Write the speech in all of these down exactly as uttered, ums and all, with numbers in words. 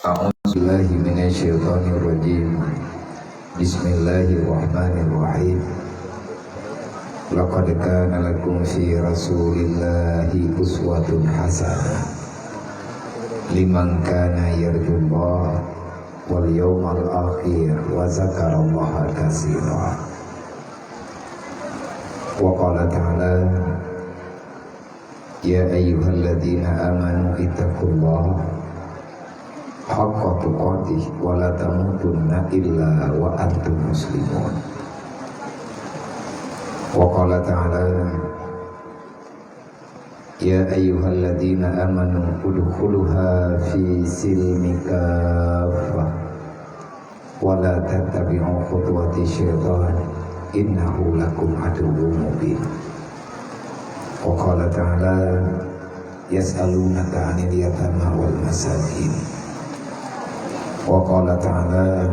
A'udzubillahi minasyaitonirrajim. Bismillahirrahmanirrahim. Laqad kana lakum fi Rasulillahi uswatun hasanah liman kana yarjullaha wal yawmal akhir wa dzakarallaha katsira. Wa qala ta'ala, "Ya ayyuhalladzina amanu ittaqullaha haqqa tuqatih wa la tamutunna illa wa antum muslimun." Wa qala ta'ala, "Ya ayyuhalladzina amanu udkhuluha fi silmi kaffah wa la tattabi'u khutuwati syaitan, innahu lakum aduwwum mubin." Wa qala ta'ala, "Yas'alunaka 'anil yatama wal masakin." Wa qala ta'ala,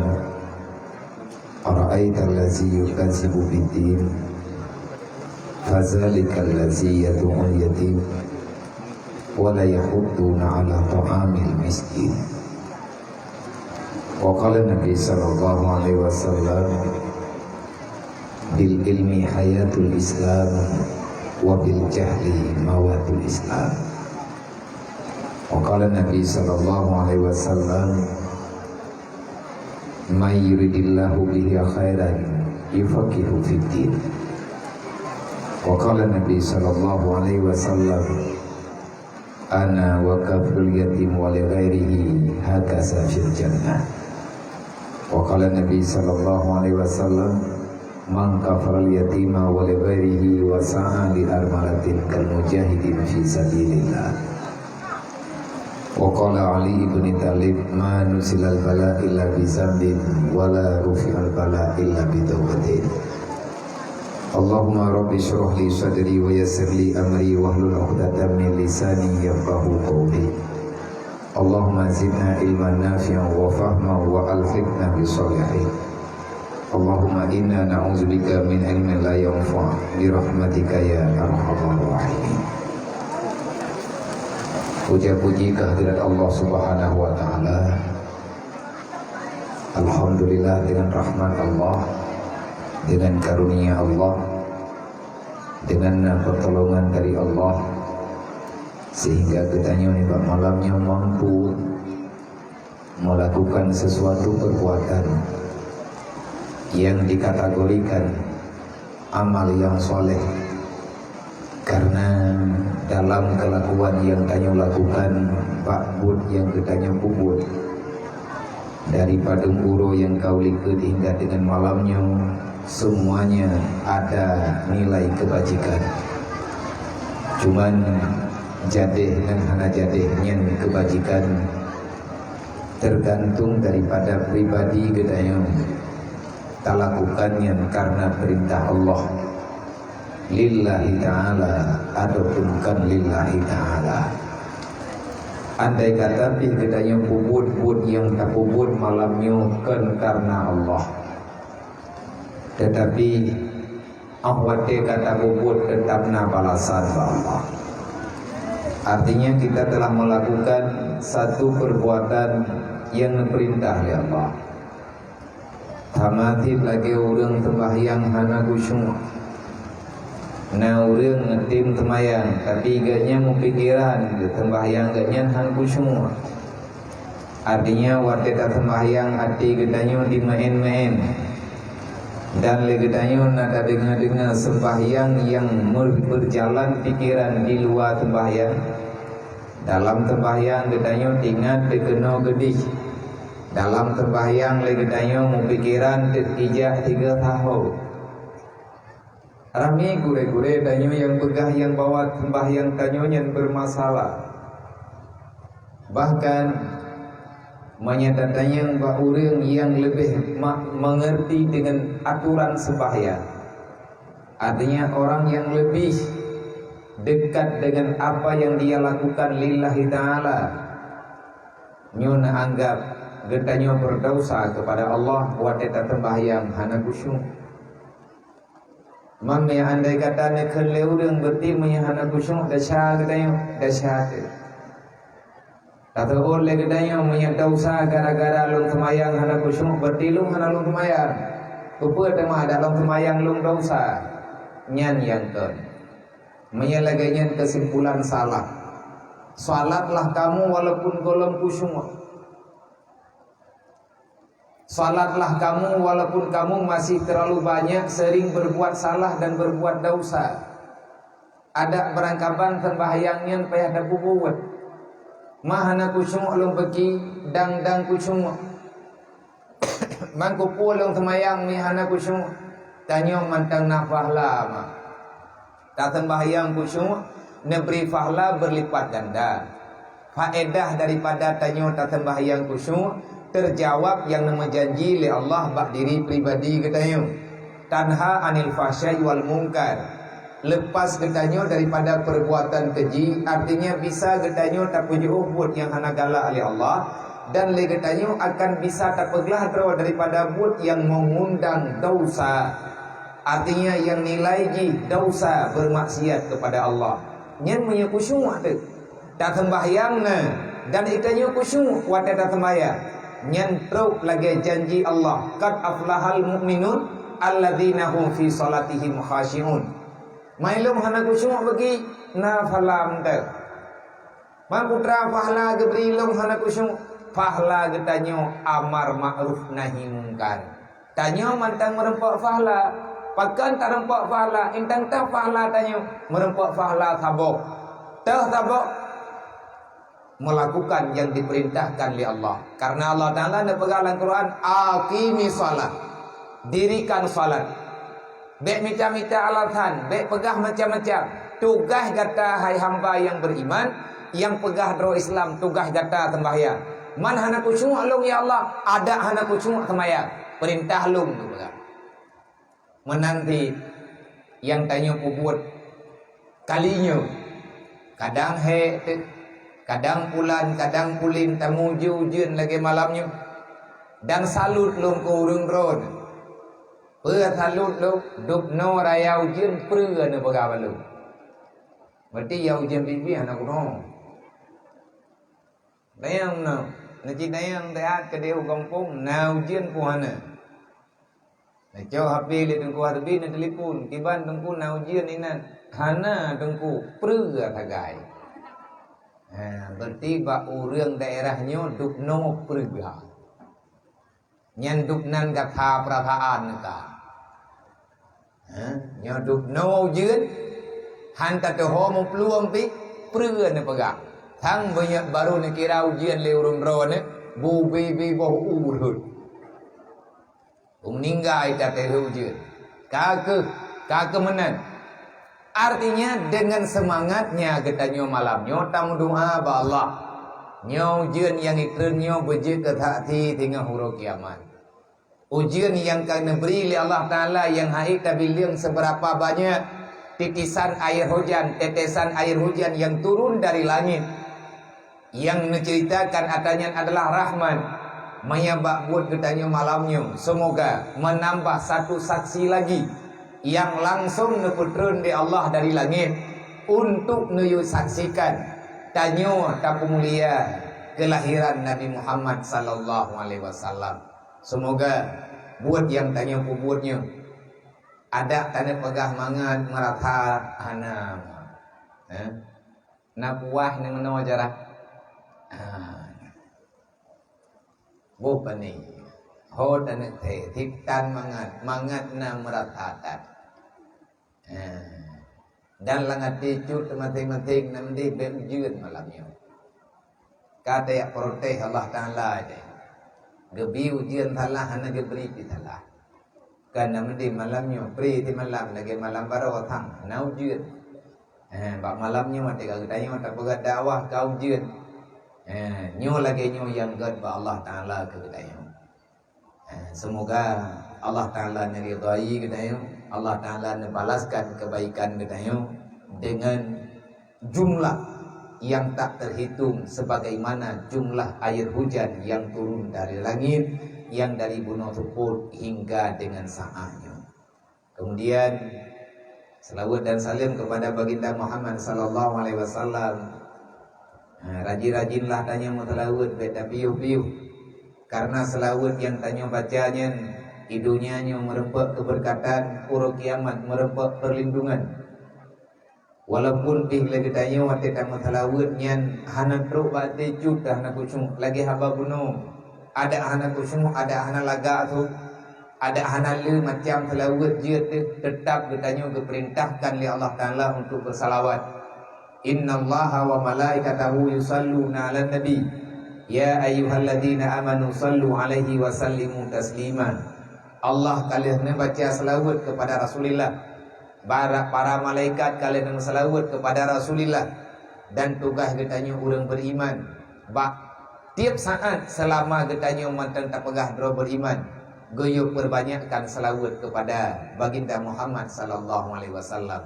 "Ara'aital ladzi yukazzibu biddin, fadzalikal ladzi yadu'ul yatim, wa la yahuddu 'ala ta'amil miskin." Wa qala Nabi sallallahu alaihi wasallam, "Bil ilmi hayatul Islam, wa bil jahli mawatul Islam." Wa qala Nabi sallallahu alaihi wasallam, "May yuridillahu bihi khairan yufaqihu fiddin." Wa qala Nabi sallallahu alaihi wasallam, "Ana wa kafilul yatim wa li ghairihi hakaza fil jannah." Wa qala Nabi sallallahu alaihi wasallam, "Man kafalal yatima wa li ghairihi wa sa'a li armalatin kal mujahidin fi sabilillah." Wa qala Ali ibn Thalib, "Ma nuzilal bala illa bi dzambin, wa la rufi'al bala illa bi taubatin." Allahumma rabbi shrah li sadri wa yassir li amri wahlul 'uqdatam min lisani yafqahu qawli. Allahumma zidna ilman nafi'an wa fahman wa alhiqna bis shalihin. Allahumma inna na'udzubika min ilmin la yanfa' bi rahmatika ya arhamar rahimin. Puja puji kehadirat Allah Subhanahu wa taala. Alhamdulillah, dengan rahmat Allah, dengan karunia Allah, dengan pertolongan dari Allah, sehingga geutanyoe nibak malam nyoe mampu melakukan sesuatu perbuatan yang dikategorikan amal yang soleh, karena dalam kelakuan yang tanyoe lakukan bak buet yang geutanyoe peubuet, dari padum uroe nyang ka u likot hingga dengan malam nyoe, semuanya ada nilai kebajikan. Cuman jadeh ngon hana jadeh nyan kebajikan tergantung daripada pribadi geutanyoe talakukan nyan karena perintah Allah, lillahi ta'ala ataupun kon lillahi ta'ala. Andai kata pih geutanyoe peubuet buet nyang tapeubuet malam nyoe kon karena Allah, tetapi óh watée ka tapeubuet teutap na balasan bak Allah. Artinya kita telah melakukan satu perbuatan yang diperintah oleh Allah. Sama cit lagée ureuëng seumbahyang hana khusyuk. Na ureuëng neutem seumbahyang, tapi gobnyan meupikeran seumbahyang gobnyan hana khusyuk. Artinya watée taseumbahyang até geutanyoe dimeu'én-meu'én, dan lé geutanyoe na tadeungoe-deungoe seumbahyang nyang meubeurjalan pikeran di luwa seumbahyang. Dalam seumbahyang geutanyoe ingat dikeunoe geudeh. Dalam seumbahyang lé geutanyoe meupikeran teuk ijak tiga saho. Ramé gurée-gurée tanyoe nyang peugah nyang bahwa seumbahyang tanyoe nyan beurmasalah. Bahkan meunyoe tatanyong bak ureuëng nyang leubeh ma- mengerti dengan aturan seumbahyang, artinya orang yang lebih dekat dengan apa yang dia lakukan lillahi ta'ala, nyoe neuanggab geutanyoe beurdosa keupada Allah watée taseumbahyang hana khusyuk. Mamé andai kata neukheun lé ureuëng beuti meunyoe hana khusyuk, desya geutanyoe, desya teuh. Tateuôt lé geutanyoe meunyoe desya gara-gara lôn seumayang hana khusyuk, berarti lôn hana lôn seumayang. Keupeue teuma adak lôn seumayang lôn desya? Nyan nyang kon. Meunyoe lagée nyan keusimpulan salah. Salatlah kamu walaupun gohlom khusyuk. Salatlah kamu walaupun kamu masih terlalu banyak sering berbuat salah dan berbuat desya. Adak beurangkaban seumbahyang nyan payah tapeubuet. Ma hana khusyuk lôn peuki, dang-dang khusyuk. Mangkeupeue lôn seumayang mi hana khusyuk, tanyoe mantong na pahala ma. Taseumbahyang khusyuk neubri pahala beurlipat ganda. Faedah daripada tanyoe taseumbahyang khusyuk, teujawab nyang neumeujanji lé Allah bak diri pribadi geutanyoe. Tanha anil fahsyai wal mungkar. Lepas geutanyoe daripada perbuatan keji, artinya bisa geutanyoe tapeujiôh buet nyang hana galak lé Allah, dan lé geutanyoe akan bisa tapeuglah droe daripada buet nyang meungundang desya. Artinya nyang nilai jih desya beurmaksiat keupada Allah. Nyan meunyoe khusyuk teuh. Taseumbahyang na, dan geutanyoe khusyuk watée taseumbahyang. Nyan trok lagée janji Allah, "Qad aflahal mu'minun alladzina hum fi shalatihim khasyi'un." Mai lom hana khusyuk bagi na pahala mantong. Man putra pahala geubri lom hana khusyuk, pahala geutanyoe amar ma'ruf nahi mungkar. Tanyoe mantong meureumpok pahala. Pakon tareupok pahala? Intan teuh pahala tanyoe meureumpok pahala saboh. Teuh saboh melakukan yang diperintahkan lé Allah. Karena Allah Taala neupeugah lam Quran, "Aqimi shalah." Dirikan salat. Bék mita-mita alasan, bék peugah macam-macam. Tugaih gata hai hamba nyang beriman, nyang peugah droe Islam, tugaih gata seumbahyang. Man hana khusyuk lôn ya Allah, adak hana khusyuk seumbahyang. Peurintah lôn tu peugah. Meunan pih nyang tanyoe peubuet kali nyoe. Kadang hék teuk, kadang pulan, kadang pulen tamu ujeuen lagée malam nyoe. Dan salut lôn keu ureuëng droeneuh. Peue salut lôn, dubnoe raya ujeuen peue neupeugah bak lôn. Berarti ya ujeuen bibi hana keunoe. Dayang na, na cit dayang tehat keudeh u gampông, na ujeuen peue hana. Na cok H P lé Teungku Hasbi, na telepon, "Kiban Teungku na ujeuen inan?" "Hana Teungku, peue sagai." Ha, berarti bak ureuëng daerah nyoe dubnoe peue. Nyan dubnan gata peurasaan ka. Ha? Nyoe dubnoe ujeuen, han tateuho meuplueng pih, peue neupeugah. Sang beunyoe barô neukira ujeuen lé ureuëng droeneuh, bu bi-bi boh u rhot. Meuninggai tateuho ujeuen. Ka keuh, ka keuh meunan. Artinya, dengan semangatnya geutanyoe malam nyoe tameudoa bak Allah. Nyoe ujeuen nyang itreun nyoe beujeuet keu saksi singoh uroe kiamat. Ujeuen nyang ka neubri lé Allah Taala nyang hana tabileung seberapa banyak titisan air hujan, tetesan air hujan yang turun dari langit. Nyang neuceuritakan atra nyan adalah rahmat. Maya bak buet geutanyoe malam nyoe, semoga menambah satu saksi lagi yang langsung neupeutreun lé Allah dari langit untuk neuyue saksikan tanyoe tapeumulia kelahiran Nabi Muhammad sallallahu alaihi wasallam. Semoga buet nyang tanyoe peubuet nyoe adak tanyoe peugah mangat meurasa hana. Eh? Na puas ni meunoe cara. Ah. Boh pani. Ho taneuk thee, sibtan mangat, mangat na meurasa that. Ah. Dan lam até cut maséng-maséng na meudeh bék ujeuen malam nyoe. Ka tajak protes Allah Taala deh. Geubi ujeuen salah hana geubri pih salah. Kan na meudeh malam nyoe, pri simalam lagée malam baroe sang na ujeuen. Eh, bak malam nyoe watée ka geutanyoe tapeugah dakwah ka ujeuen. Eh, nyoe lagée nyoe nyang gét bak Allah Taala keu geutanyoe. Eh, semoga Allah Taala neuridai geutanyoe, Allah Taala neubalaskan kebaikan geutanyoe dengan jumlah yang tak terhitung sebagaimana jumlah air hujan yang turun dari langit, yang dari bunoe seupôt hingga dengan saat nyoe. Kemudian, selawat dan salam kepada Baginda Muhammad sallallahu alaihi wasallam. Ha, rajin-rajinlah tanyoe meuseulaweuet, bék tapiôh-piôh. Karena seulaweuet nyang tanyoe baca nyan, di donya nyoe meureumpok keubeurkatan, uroe kiamat meureumpok peurlindungan. Walaupun pih lé geutanyoe watée tameuseulaweuet nyan hana trok bak até cut, hana khusyuk, lagée haba bunoe. Adak hana khusyuk, adak hana lagak su, adak hana le macam seulaweuet jeuet teuh, teutap geutanyoe geupeurintahkan lé Allah Taala untuk beuseulaweuet. "Innallaha wa malaikatahu yusalluna 'alan nabi, ya ayyuhalladzina amanu sallu 'alaihi wa sallimu taslima." Allah ka lheueh neubaca seulaweuet keupada Rasulillah. Bara-, para malaikat ka lheueh neumeuseulaweuet keupada Rasulillah. Dan tugaih geutanyoe ureuëng beriman, bak tieb saát seulama geutanyoe mantong tapeugah droe beriman, geuyue peurbanyakkan seulaweuet keupada Baginda Muhammad sallallahu alaihi wasallam.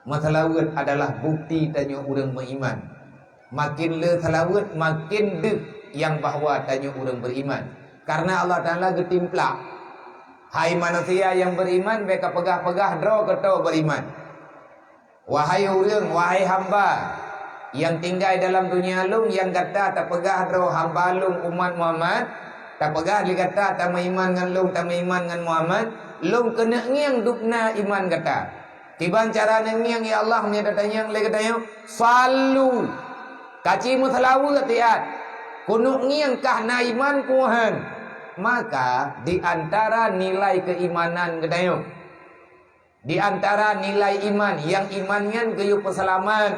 Meuseulaweuet adalah bukti tanyoe ureuëng meuiman. Makin le seulaweuet, makin deuh nyang bahwa tanyoe ureuëng beriman. Karena Allah Taala geutimplak, "Hai manusia nyang beriman, bék kapeugah-peugah droe keu toe beriman." Wahai ureuëng, wahai hamba nyang tinggai dalam donya lôn, nyang gata tapeugah droe hamba lôn umat Muhammad, tapeugah lé gata tameuiman ngon lôn, tameuiman ngon Muhammad, lôn keuneuk ngieng dubna iman gata. Kiban cara neungieng, ya Allah, meunyoe tatanyong lé geutanyoe, "Sallu." Kaci meuseulaweuet siat. Keuneuk ngieng kah na iman peue han. Maka, di antara nilai keuimanan geutanyoe, di antara nilai iman, nyang iman nyan geuyue peuseulamat,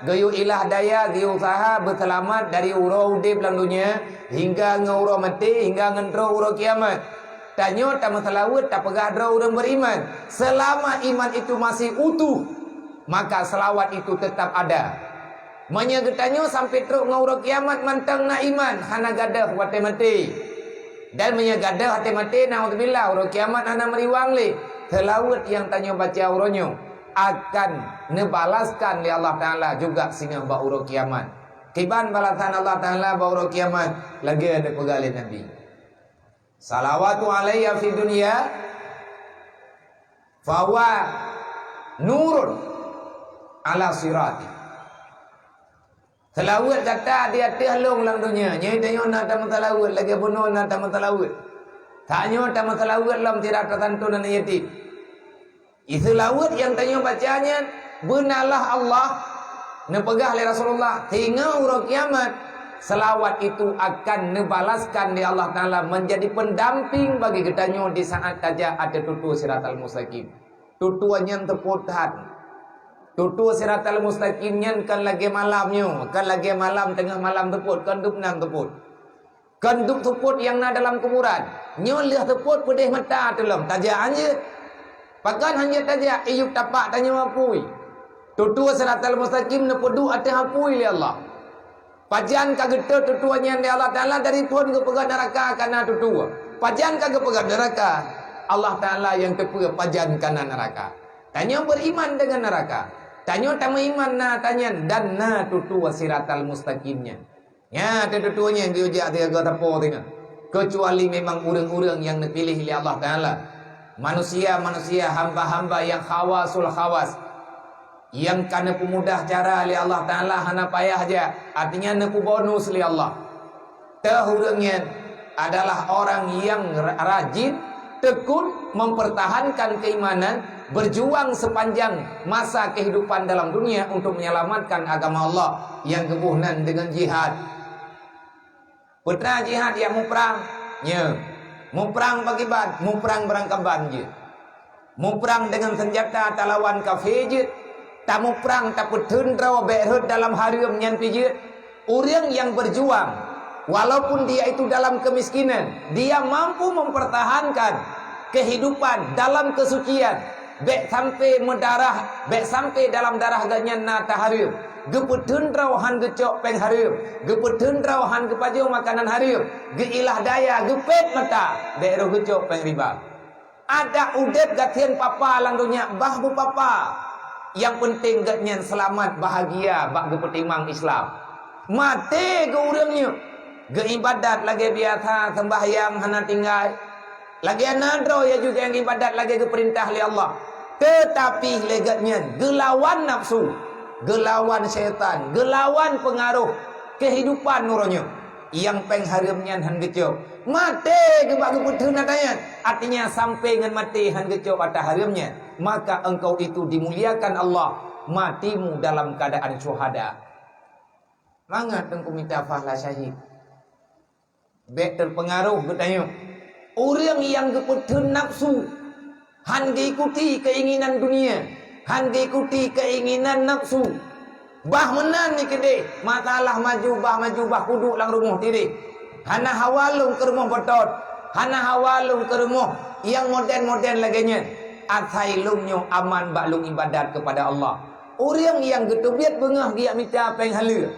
geuyue ilah daya, geuyue useuha beuseulamat dari uroe udeb lam donya, hingga ngon uroe maté, hingga ngon troh uroe kiamat. Tanyoe tameuseulaweuet tapeugah droe ureuëng beriman. Seulama iman itu masih utuh, maka seulaweuet itu teutap ada. Meunyoe geutanyoe sampoe trok ngon uroe kiamat mantong na iman, hana gadôh watée maté. Dan meunyoe gadôh watée maté, naudzubillah, uroe kiamat hana meuriwang lé. Seulaweuet nyang tanyoe baca uroe nyoe akan neubalaskan lé Allah Taala juga singoh bak uroe kiamat. Kiban balasan Allah Taala bak uroe kiamat, lagée neupeugah lé Nabi, "Salawatu alayya fid dunya, fahuwa nurun ala sirati." Seulaweuet gata di ateueh lôn lam donya, nyoe tanyoe na tameuseulaweuet, lagée bunoe na tameuseulaweuet. Tanyoe tameuseulaweuet lom sira tasanton aneuk yatim. Iseulaweuet nyang tanyoe baca nyan, beunalah Allah, neupeugah lé Rasulullah, singoh uroe kiamat, seulaweuet itu akan neubalaskan lé Allah Taala meunjadi peundamping bagi geutanyoe di saát tajak ateueh tutue siratal mustaqim. Tutue nyan teupot that. Tutue siratal mustaqim nyan kon lagée malam nyoe, kon lagée malam teungoh malam teupot, kon dubnan teupot. Kon dup seupôt nyang na dalam kuburan. Nyoe lheueh seupôt peudeh mata tulông, tajak hanjeuet. Pakon hanjeuet tajak, iyup tapak tanyoe apui. Tutue siratal mustaqim neupeuduek ateueh apui lé Allah. Pajan ka geutôt tutue nyan lé Allah Taala dari phon geupeugah neuraka ka na tutue. Pajan ka geupeugah neuraka, Allah Taala nyang teupeue pajan ka na neuraka. Tanyoe beriman deungon neuraka. Tanyoe tameuiman na tanyan dan na tutue siratal mustaqim nyan. Nyan, teututoe nyan geuyue jak siaga sapo singoh, keucuali memang ureuëng-ureuëng nyang neupiléh lé Allah Taala. Manusia-manusia, hamba-hamba nyang khawasul khawas, nyang ka neupeumudah cara lé Allah Taala hana payah jak, artinya neupeubonus lé Allah. Teuh ureuëng nyan adalah orang nyang ra-, rajin, tekun, mempertahankan keimanan, berjuang sepanjang masa kehidupan dalam dunia untuk menyelamatkan agama Allah nyang geuboh nan deungon jihad. Peue teuma jihad? Ya muprang. Nyo. Muprang pakriban? Muprang beurangkaban jeuet. Muprang deungon seunjata talawan kafé jeuet. Tamuprang tapeutheun droe bék rhot dalam hareuem nyan pih jeuet. Ureuëng nyang berjuang, walaupun dia itu dalam kemiskinan, dia mampu mempertahankan kehidupan dalam kesucian. Bék sampai meudarah, bék sampai dalam darah geuhnyan na tahareuem. Geupeutheun droe han geucok péng hareuem, geupeutheun droe han geupajoh makanan hareuem, geuilah daya, geupét mata, bék roh geucok péng riba. Adak udeb gasien papa lam donya bah beupapa. Nyang peunteng geuhnyan seulamat bahagia bak geupeutimang Islam. Maté geu ureuëng nyoe, geuibadat lagée biasa, seumbahyang hana tinggai. Lagée na droe ya juga nyang ibadat lagée geupeurintah lé Allah. Teutapi lé geuhnyan geulawan nafsu, geulawan syaitan, geulawan peungaroh Kehidupan uroe nyoe, nyang péng hareuem nyan hán geucok. Maté geuh bak geupeutheun ata nyan, artinya sampai ngon maté hán geucok ata hareuem nyan, maka engkau itu dimuliakan Allah, matimu dalam keadaan syuhada. Mangat Teungku mita pahala syahid. Bék teupeungaroh geutanyoe. Ureuëng nyang geupeutheun nafsu, hán geuikuti keinginan dunia, hán geuikuti keinginan nafsu. Bah meunan nikeudeh, masalah maju, bah maju, bah kuduek lam rumoh tireh. Hana hawa lôn keu rumoh beutôt, hana hawa lôn keu rumoh nyang moden-moden lagée nyan. Asai lôn nyoe aman bak lôn ibadat keupada Allah. Ureuëng nyang geuteubiet beungoh geujak mita péng haleue,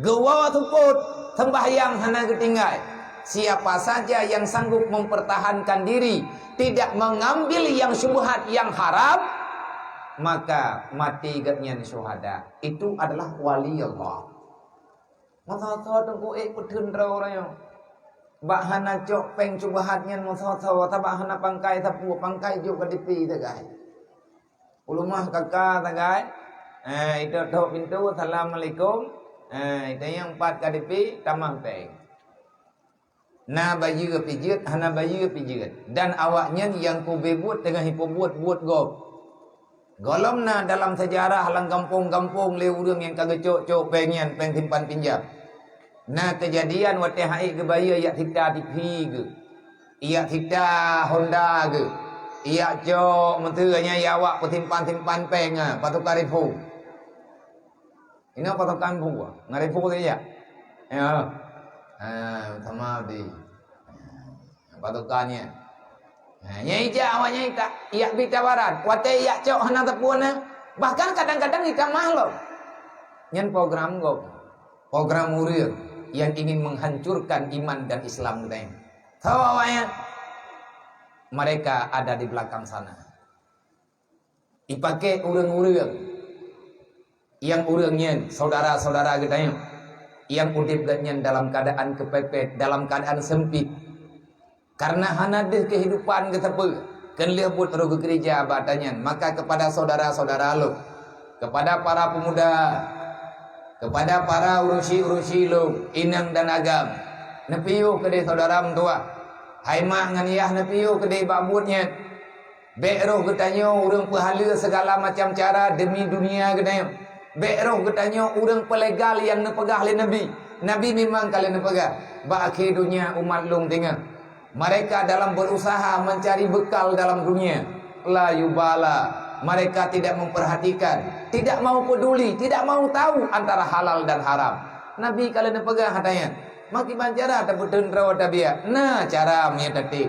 geuwoe seupôt, seumbahyang hana geutinggai. Siapa saja yang sanggup mempertahankan diri, tidak mengambil yang syubhat, yang haram, maka mati geuhnyan syuhada. Itu adalah wali Allah. Masa-masa teungku ék peutheun droe uroe nyoe. Bak hana cok péng syubhat nyan masa-masa, sabab hana pangkai sapeue, pangkai jok ka dipi sagai. Ulumah kaka sagai. Eh, ito thok pintu, "Assalamualaikum." Eh, ito nyang pat ka dipi, tamah péng. Na bayeue pijeuet, hana bayeue pijeuet. Dan awaknyan nyang kube buet teungoh ipeubuet buet gob. Gohlom na dalam seujarah lam gampông-gampông lé ureuëng nyang ka geucok-cok péng nyan, péng simpan pinjam. Na keujadian watée han ék geubayeue yak sita T V geuh, yak sita Honda geuh, yak cok meuteue nyan yak awak peusimpan-simpan péng, ha, patokan repo. Inoe patokan repo, ngon repo saja. Ya. Ha, sama di. Patokan nyan. Ha, nyang ija awaknyan ita, yak bi tawaran. Watée yak cok hana teupeu na. Bahkan kadang-kadang ita mah lom. Nyan program gob. Program ureuëng yang ingin menghancurkan iman dan Islam geutanyoe. Tahu awaknyan? Mereka ada di belakang sana. Ipaké ureuëng-ureuëng nyang ureuëng nyan, saudara-saudara geutanyoe, nyang udeb geuhnyan dalam keadaan keupepet, dalam keadaan sempit. Karena hana deuh kehidupan geusapeue, kheun lheueh buet roh geukeurija bak ata nyan, maka kepada saudara-saudara lôn, kepada para pemuda, kepada para urusi-urusi lôn, inong dan agam, neupiôh keudeh saudara meutuwah. Hai mak ngon yah, neupiôh keudeh bak buet nyan. Bék roh geutanyoe ureuëng peuhaleue segala macam cara demi dunia geutanyoe. Bék roh geutanyoe ureuëng peulegal nyang neupeugah lé Nabi. Nabi memang ka lheueh neupeugah, "Bak akhé donya umat lôn teungoh. Mereka dalam berusaha mencari bekal dalam dunia. La yubala. Mereka tidak memperhatikan, tidak mau peduli, tidak mau tahu antara halal dan haram." Nabi ka lheueh neupeugah ata nyan. Meukiban cara tapeuteun droe tabiat. Na cara meunyoe tatem.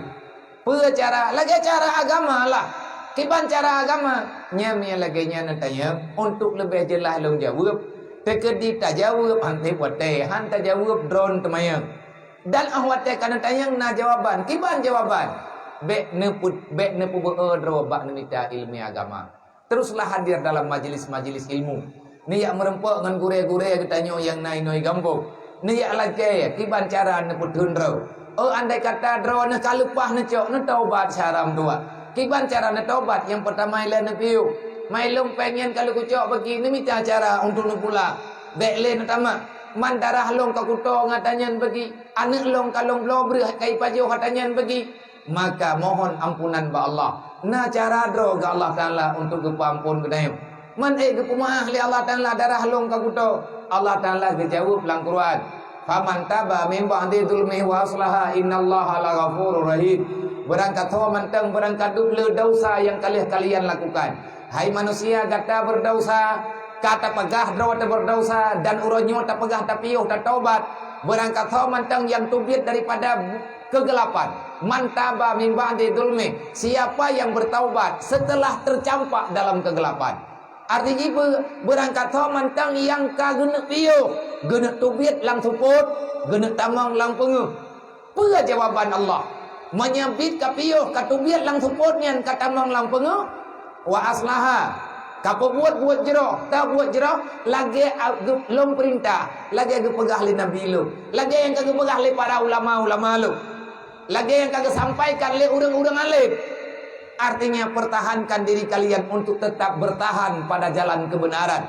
Peue cara? Lagée cara agama lah. Kiban cara agama? Nyan meunyoe lagée nyan neutanyong, untuk leubeh jeulaih lôn jaweueb, teukeudi tajaweueb han treb watée, han tajaweueb droen teumanyong. Dan óh watée ka neutanyong na jawaban, kiban jawaban? Bék neupeu-, bék neupeubeuet droe bak neumita iéleumé agama. Teruslah hadir dalam majelis-majelis ilmu. Neuyak meureumpok ngon gurée-gurée geutanyoe nyang na inoe gampông. Neuyak lakée kiban cara neupeuteun droe. Oh, andai kata droeneuh ka leupah neucok, neutaubat syara meutuwah. Kiban cara neutaubat? Nyang peurtama ilée neupiôh. Mai lôn péng nyan ka lheueh kucok bagi, neumita cara untuk neupula. Bék lé neutamak. Man darah lôn ka kuto ngon ata nyan bagi. Aneuëk lôn ka lôn bloe breueh ka ipajoh ata nyan bagi. Maka mohon ampunan bak Allah. Na cara droe geuh Allah Taala untuk geupeuamphon geutanyoe. Man ék geupeumeuáh lé Allah Taala darah lôn ka kuto. Allah Taala geujaweueb lam Quran, "Faman taba min ba'di zulmihi wa aslaha innallaha laghafurur rahim." Beurangkat ho mantong beurangkat dub le desya nyang ka lheueh kalian lakukan. Hai manusia, gata beudesya, ka tapeugah droe tabeudesya, dan uroe nyoe tapeugah tapiôh tataubat. Beurangkat ho mantong nyang teubiet daripada keugelapan. Man taba min ba'di zulmi, siapa yang bertaubat setelah tercampak dalam kegelapan. Arti jih beu-, beurangkat ho mantong nyang ka geuneuk piôh, geuneuk teubiet lam seupôt, geuneuk tamong lam peungeuh. Peue jawaban Allah? Meunyoe biet ka piôh, ka teubiet lam seupôt nyan ka tamong lam peungeuh, wa aslaha, ka peubuet buet jroh, ka buet jroh, lagée a-, geu-, lôn peurintah, lagée geupeugah lé Nabi lôn, lagée nyang ka geupeugah lé para ulama-ulama lôn, lagée nyang ka geusampaikan lé ureuëng-ureuëng além. Artinya, pertahankan diri kalian untuk tetap bertahan pada jalan kebenaran.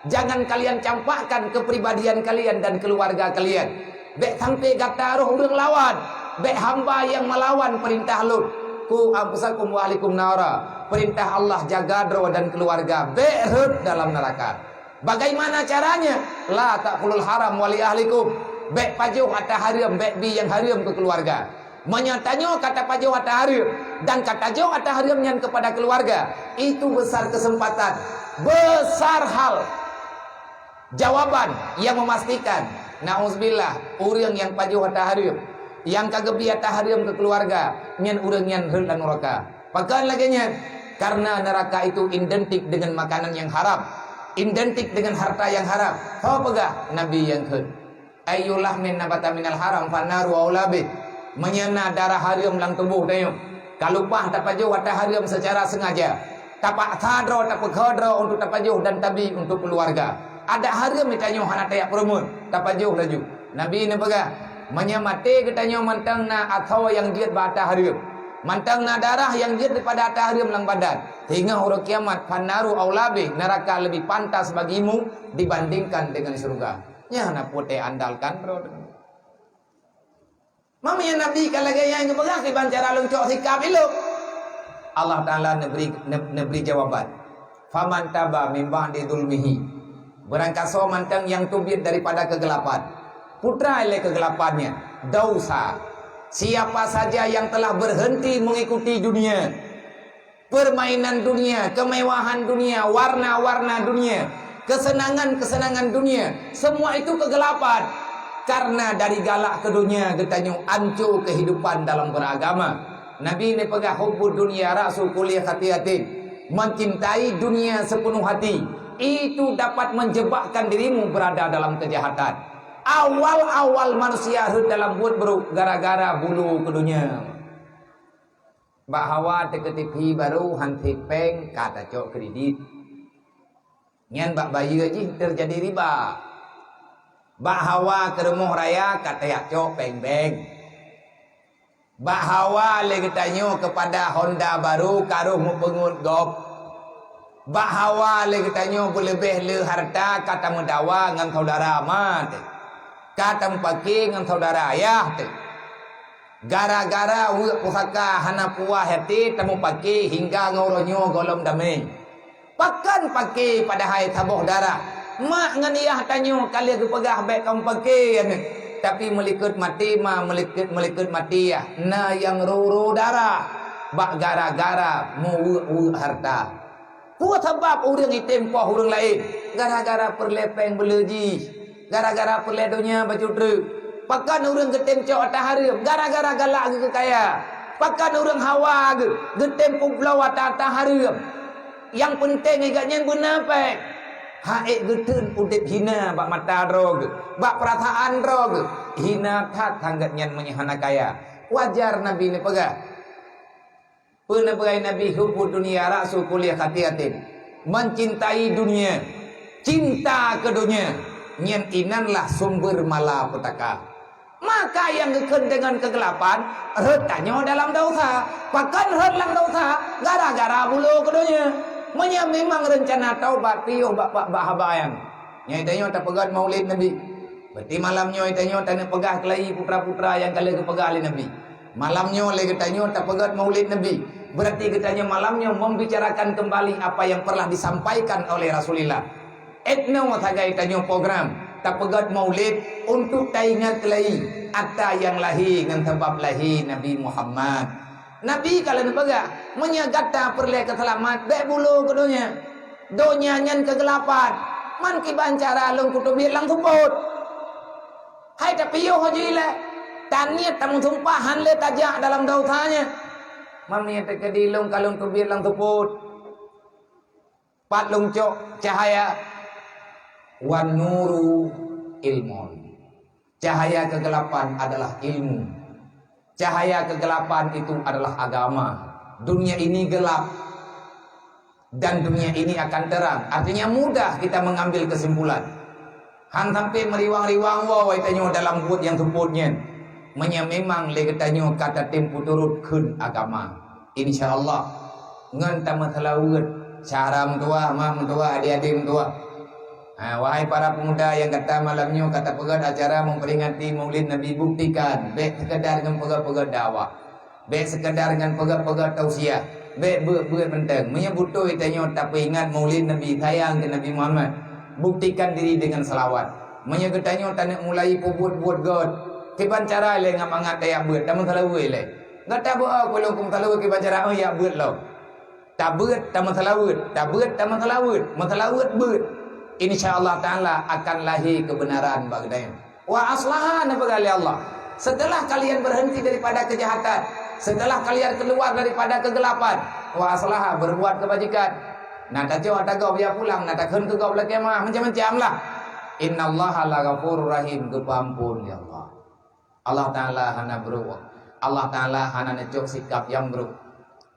Jangan kalian campakkan kepribadian kalian dan keluarga kalian. Bék sampai gata roh ureuëng lawan. Bék hamba yang melawan perintah Lôn. Ku anfusakum wa ahlikum nara. Perintah Allah, jaga droe dan keluarga. Bék rhot dalam neraka. Bagaimana caranya? La ta'kulul haram wa li ahlikum. Bék pajoh ata hareuem, bék bi nyang hareuem keu keluarga. Meunyoe tanyoe ka tapajoh ata hareuem dan ka tajoh ata hareuem nyan kepada keluarga, itu besar kesempatan, besar hal jawaban yang memastikan, nauzubillah, ureuëng nyang pajoh ata hareuem, nyang ka geubi ata hareuem keu keluarga, nyan ureuëng nyan rhot lam nuraka. Pakon lagée nyan? Karena neraka itu identik dengan makanan yang haram, identik dengan harta yang haram. Ho peugah Nabi nyang kheun, "Ayyu lahmin nabata minal haram fannaru aula bih." Meunyoe na darah hareuem lam tuboh tanyoe, ka lumpah tapajoh ata hareuem seucara seungaja, tapaksa droe, tapeukhoe droe untuk tapajoh dan tabi untuk keuluwarga. Adak hareuem geutanyoe hana tajak peureumeun, tapajoh laju. Nabi neupeugah, "Meunyoe maté geutanyoe mantong na asoe nyang jeuet bak ata hareuem, mantong na darah nyang jeuet daripada ata hareuem lam badan, singoh uroe kiamat, fannaru aula bih, neraka lebih pantas bagimu dibandingkan dengan syurga." Nyan na peue teuandalkan droe. Meunyoe Nabi ka lagée nyan geupeugah, kiban cara lôn cok sikap ilok. Allah Taala neubri, ne-, neubri jawaban. "Faman taba min ba'di zulmihi." Beurangkasoe mantong nyang teubiet daripada keugelapan. Peue treuk lé keugelapan nyan? Dosa. Siapa saja yang telah berhenti mengikuti dunia, permainan dunia, kemewahan dunia, warna-warna dunia, kesenangan-kesenangan dunia, semua itu kegelapan. Karena dari galak keu dunia geutanyoe anco kehidupan dalam beragama. Nabi neupeugah, "Hubbud dunya ra'su kulli khati'atin." Mencintai dunia sepenuh hati, itu dapat menjebakkan dirimu berada dalam kejahatan. Awal-awal manusia rhot dalam buet brok gara-gara bulo keu dunia. Bak hawa teukeutipi barô han sép péng ka tacok kredit. Nyan bak bayeue jih teujadi riba. Bak hawa keu rumoh raya ka tajak cok péng bank. Bak hawa lé geutanyoe keupada honda barô ka rôh meupeungeut gob. Bak hawa lé geutanyoe beuleubeh le hareuta ka tameudawa ngon saudara ma teuh, ka tameupaké ngon saudara ayah teuh. Gara-gara weuek pusaka hana puas até tameupaké hingga ngon uroe nyoe gohlom damé. Pakon paké padahai saboh darah? Mak ngon yah tanyoe ka lheueh geupeugah bék kamoe paké aneuëk, tapi meulikot maté ma, meulikot, meulikot maté yah na nyang rô-rô darah bak gara-gara meuweuek-weuek hareuta. Peue sabab ureuëng item poh ureuëng laén? Gara-gara peureulée péng beuleu jih, gara-gara peureulée donya bacut treuk. Pakon ureuëng geutem cok ata hareuem? Gara-gara galak geuh keu kaya. Pakon ureuëng hawa geuh geutem peubloe ata-ata hareuem? Nyang peunteng gobnyan beuna péng. Hak ék geutheun udeb hina bak mata droe geuh, bak peurasaan droe geuh. Hina that han gobnyan meunyoe hana kaya. Wajar Nabi neupeugah. Peue neupeugah Nabi, "Hubbud dunya ra'su kulli khati'atin." Mencintai dunia, cinta keu dunia, nyan inanlah sumber malapetaka. Maka nyang geukheun deungon keugelapan, rhot tanyoe dalam dosa. Pakon rhot lam dosa? Gara-gara bulo keu donya. Meunyoe memang reuncana taubat, piôh bak, bak, bak haba nyan. Nyoe tanyoe tapeugét Maulid Nabi. Berarti malam nyoe tanyoe taneuk peugah keulayi putra-putra nyang ka lheueh geupeugah lé Nabi. Malam nyoe lé geutanyoe tapeugét Maulid Nabi. Berarti geutanyoe malam nyoe membicarakan kembali apa yang pernah disampaikan oleh Rasulullah. Etnoe sagai tanyoe program tapeugét Maulid untuk taingat keulayi ata nyang lahé ngon sabab lahé Nabi Muhammad. Nabi ka lheueh neupeugah, "Meunyoe gata peureulée keuseulamat, bék bulo keu donya. Donya nyan keugelapan. Man kiban cara lôn kuteubiet lam seupôt." Hai tapiôh jih ilée, taniet tameusumpah han lé tajak dalam dosa nyan. Man meunyoe teukeudi lôn ka lôn teubiet lam seupôt. Pat lôn cok cahaya? Wan nuru ilmun. Cahaya kegelapan adalah ilmu. Cahaya kegelapan itu adalah agama. Dunia ini gelap dan dunia ini akan terang. Artinya mudah kita mengambil kesimpulan. Han sampai meuriwang-riwang woe tanyoe dalam buet nyang seupôt nyan. Meunyoe memang lé geutanyoe ka tatem peuturot kheun agama, insya Allah ngon tameuseulaweuet syedara meutuwah, mak meutuwah, adé-adé meutuwah. Ha, wahai para pemuda nyang gata malam nyoe ka tapeugét acara memperingati Maulid Nabi, buktikan, bék sekadar ngon peugét-peugét dakwah. Bék sekadar ngon peugét-peugét tausiah. Bék beuet-beuet mantong. Meunyoe beutôi tanyoe tapeuingat Maulid Nabi, sayang keu Nabi Muhammad, buktikan diri dengan salawat. Meunyoe geutanyoe taneuk mulai peubuet-buet gét, kiban cara lé ngon mangat tajak beuet, tameusalaweuet lé. Gata beuet, peulom keu meusalaweuet, kiban cara, oh, jak beuet lom. Tabeuet, tameusalaweuet, tabeuet, tameusalaweuet, meusalaweuet beuet. Insya Allah Ta'ala akan lahé keubeunaran bak geutanyoe. Wa aslaha, neupeugah lé Allah, setelah kalian berhenti daripada kejahatan, setelah kalian keluar daripada kegelapan, wa aslaha, berbuat kebajikan. Na tacok ata gob jak pulang, na takheun keu gob lakée meuah, macam-macam lah. Innallaha laghafurur rahim, geupeuampon lé Allah. Allah Ta'ala hana brok. Allah Ta'ala hana neucok sikap nyang brok.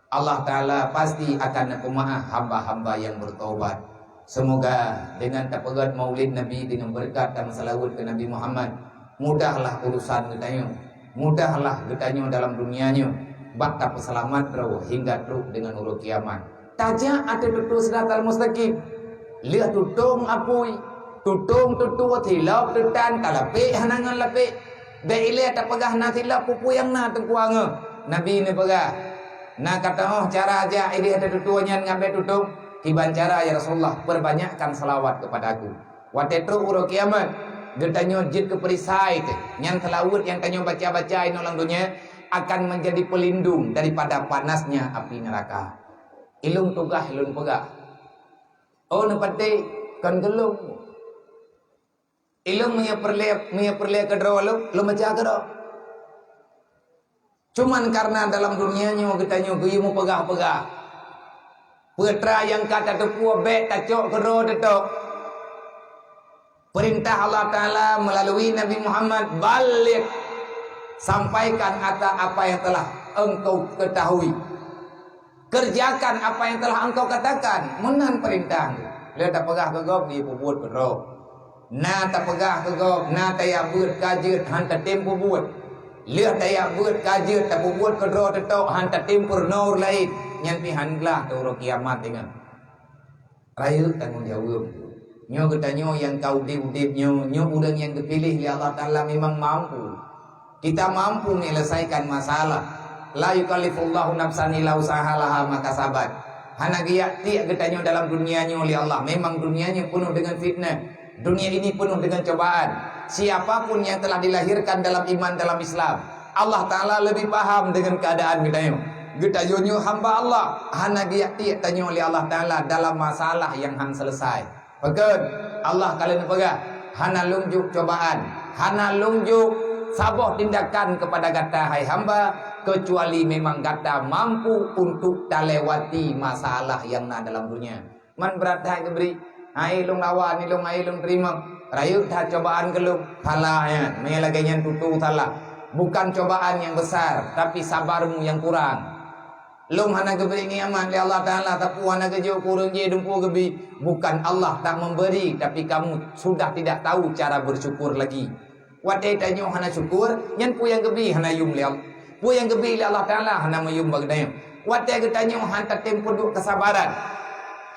Allah Ta'ala pasti akan neupeumaáh hamba-hamba nyang bertobat. Semoga dengan tapeugét Maulid Nabi, dengan beureukat dan salawat keu Nabi Muhammad, mudahlah urusan geutanyoe, mudahlah geutanyoe dalam dunia nyoe, bak tapeuseulamat droe hingga trok deungon uroe kiamat. Tajak ateueh tutoe Siratal Mustaqim. Lheueh tutong apui, tutong tutoe, tilop tutan, talapék hana ngon lapék. Bék ilée tapeugah na silop peue-peue nyang na teungku angoe. Nabi neupeugah, na kateuôh cara jak idéh ateueh tutoe nyan ngon bék tutong. Kiban cara, ya Rasulullah, perbanyakkan salawat kepada aku. Watée trok uroe kiamat, geutanyoe jeuet keu perisai teuh, nyan salawat nyang tanyoe baca-baca inoe lam donya akan menjadi pelindung daripada panasnya api neraka. Ilôn tugaih lôn peugah. Oh, neupatéh kon keu lôn. Ilôn meunyoe peureulée, meunyoe peureulée keudroe lôn, lôn baca keudroe. Cuman karena dalam dunia nyoe geutanyoe geuyue meupeugah-peugah. Peue atra nyang ka tateupeue bék tacok keudroe teutôb. Peurintah Allah Ta'ala melalui Nabi Muhammad, "Balligh," sampaikan ata apa yang telah engkau ketahui. Kerjakan apa yang telah engkau katakan. Meunan peurintah. Lheueh tapeugah keu gob, geupeubuet keudroe. Na tapeugah keu gob, na tajak beuet ka jeuet, han tatem peubuet. Lheueh tajak beuet ka jeuet, tapeubuet keudroe teutôb, han tatem peurunoe ureuëng laén. Nyan pih han glah teuh uroe kiamat ingat. Rayeuk tanggong jaweueb. Nyoe geutanyoe nyang ka udeb-udeb nyoe, nyoe ureuëng nyang geupiléh lé Allah Ta'ala memang mampu. Kita mampu menyelesaikan masalah. La yukallifullahu nafsan illa wus'aha laha ma kasabat. Hana geujak tiek geutanyoe dalam dunia nyoe lé Allah. Memang dunia nyoe penuh dengan fitnah. Dunia ini penuh dengan cobaan. Siapa pun yang telah dilahirkan dalam iman, dalam Islam, Allah Ta'ala lebih paham dengan keadaan geutanyoe. Geutanyoe nyoe hamba Allah, hana geujak tiek tanyoe lé Allah Ta'ala dalam masalah nyang han selesai. Pakon? Allah ka lheueh neupeugah, "Hana lôn jok cobaan, hana lôn jok saboh tindakan kepada gata, hai hamba, kecuali memang gata mampu untuk talewati masalah nyang na dalam dunia." Man brat that geubri, hai lôn lawan, ilôn hai lôn teurimong. Rayeuk that cobaan keu lôn, salah nyan. Meunyo lagée nyan tutoe salah. Bukan cobaan nyang besar, tapi sabarmu nyang kurang. Lôn hana geubri nikmat lé Allah Ta'ala, sapeue hana geujok keu ureuëng jih dumpeue geubi. Bukan Allah tak memberi, tapi kamu sudah tidak tahu cara bersyukur lagi. Watée tanyoe hana syukur, nyan peue nyang geubi hana yum lé Allah. Peue nyang geubi lé Allah Ta'ala hana meuyum bak geutanyoe. Watée geutanyoe han tatem peuduek kesabaran,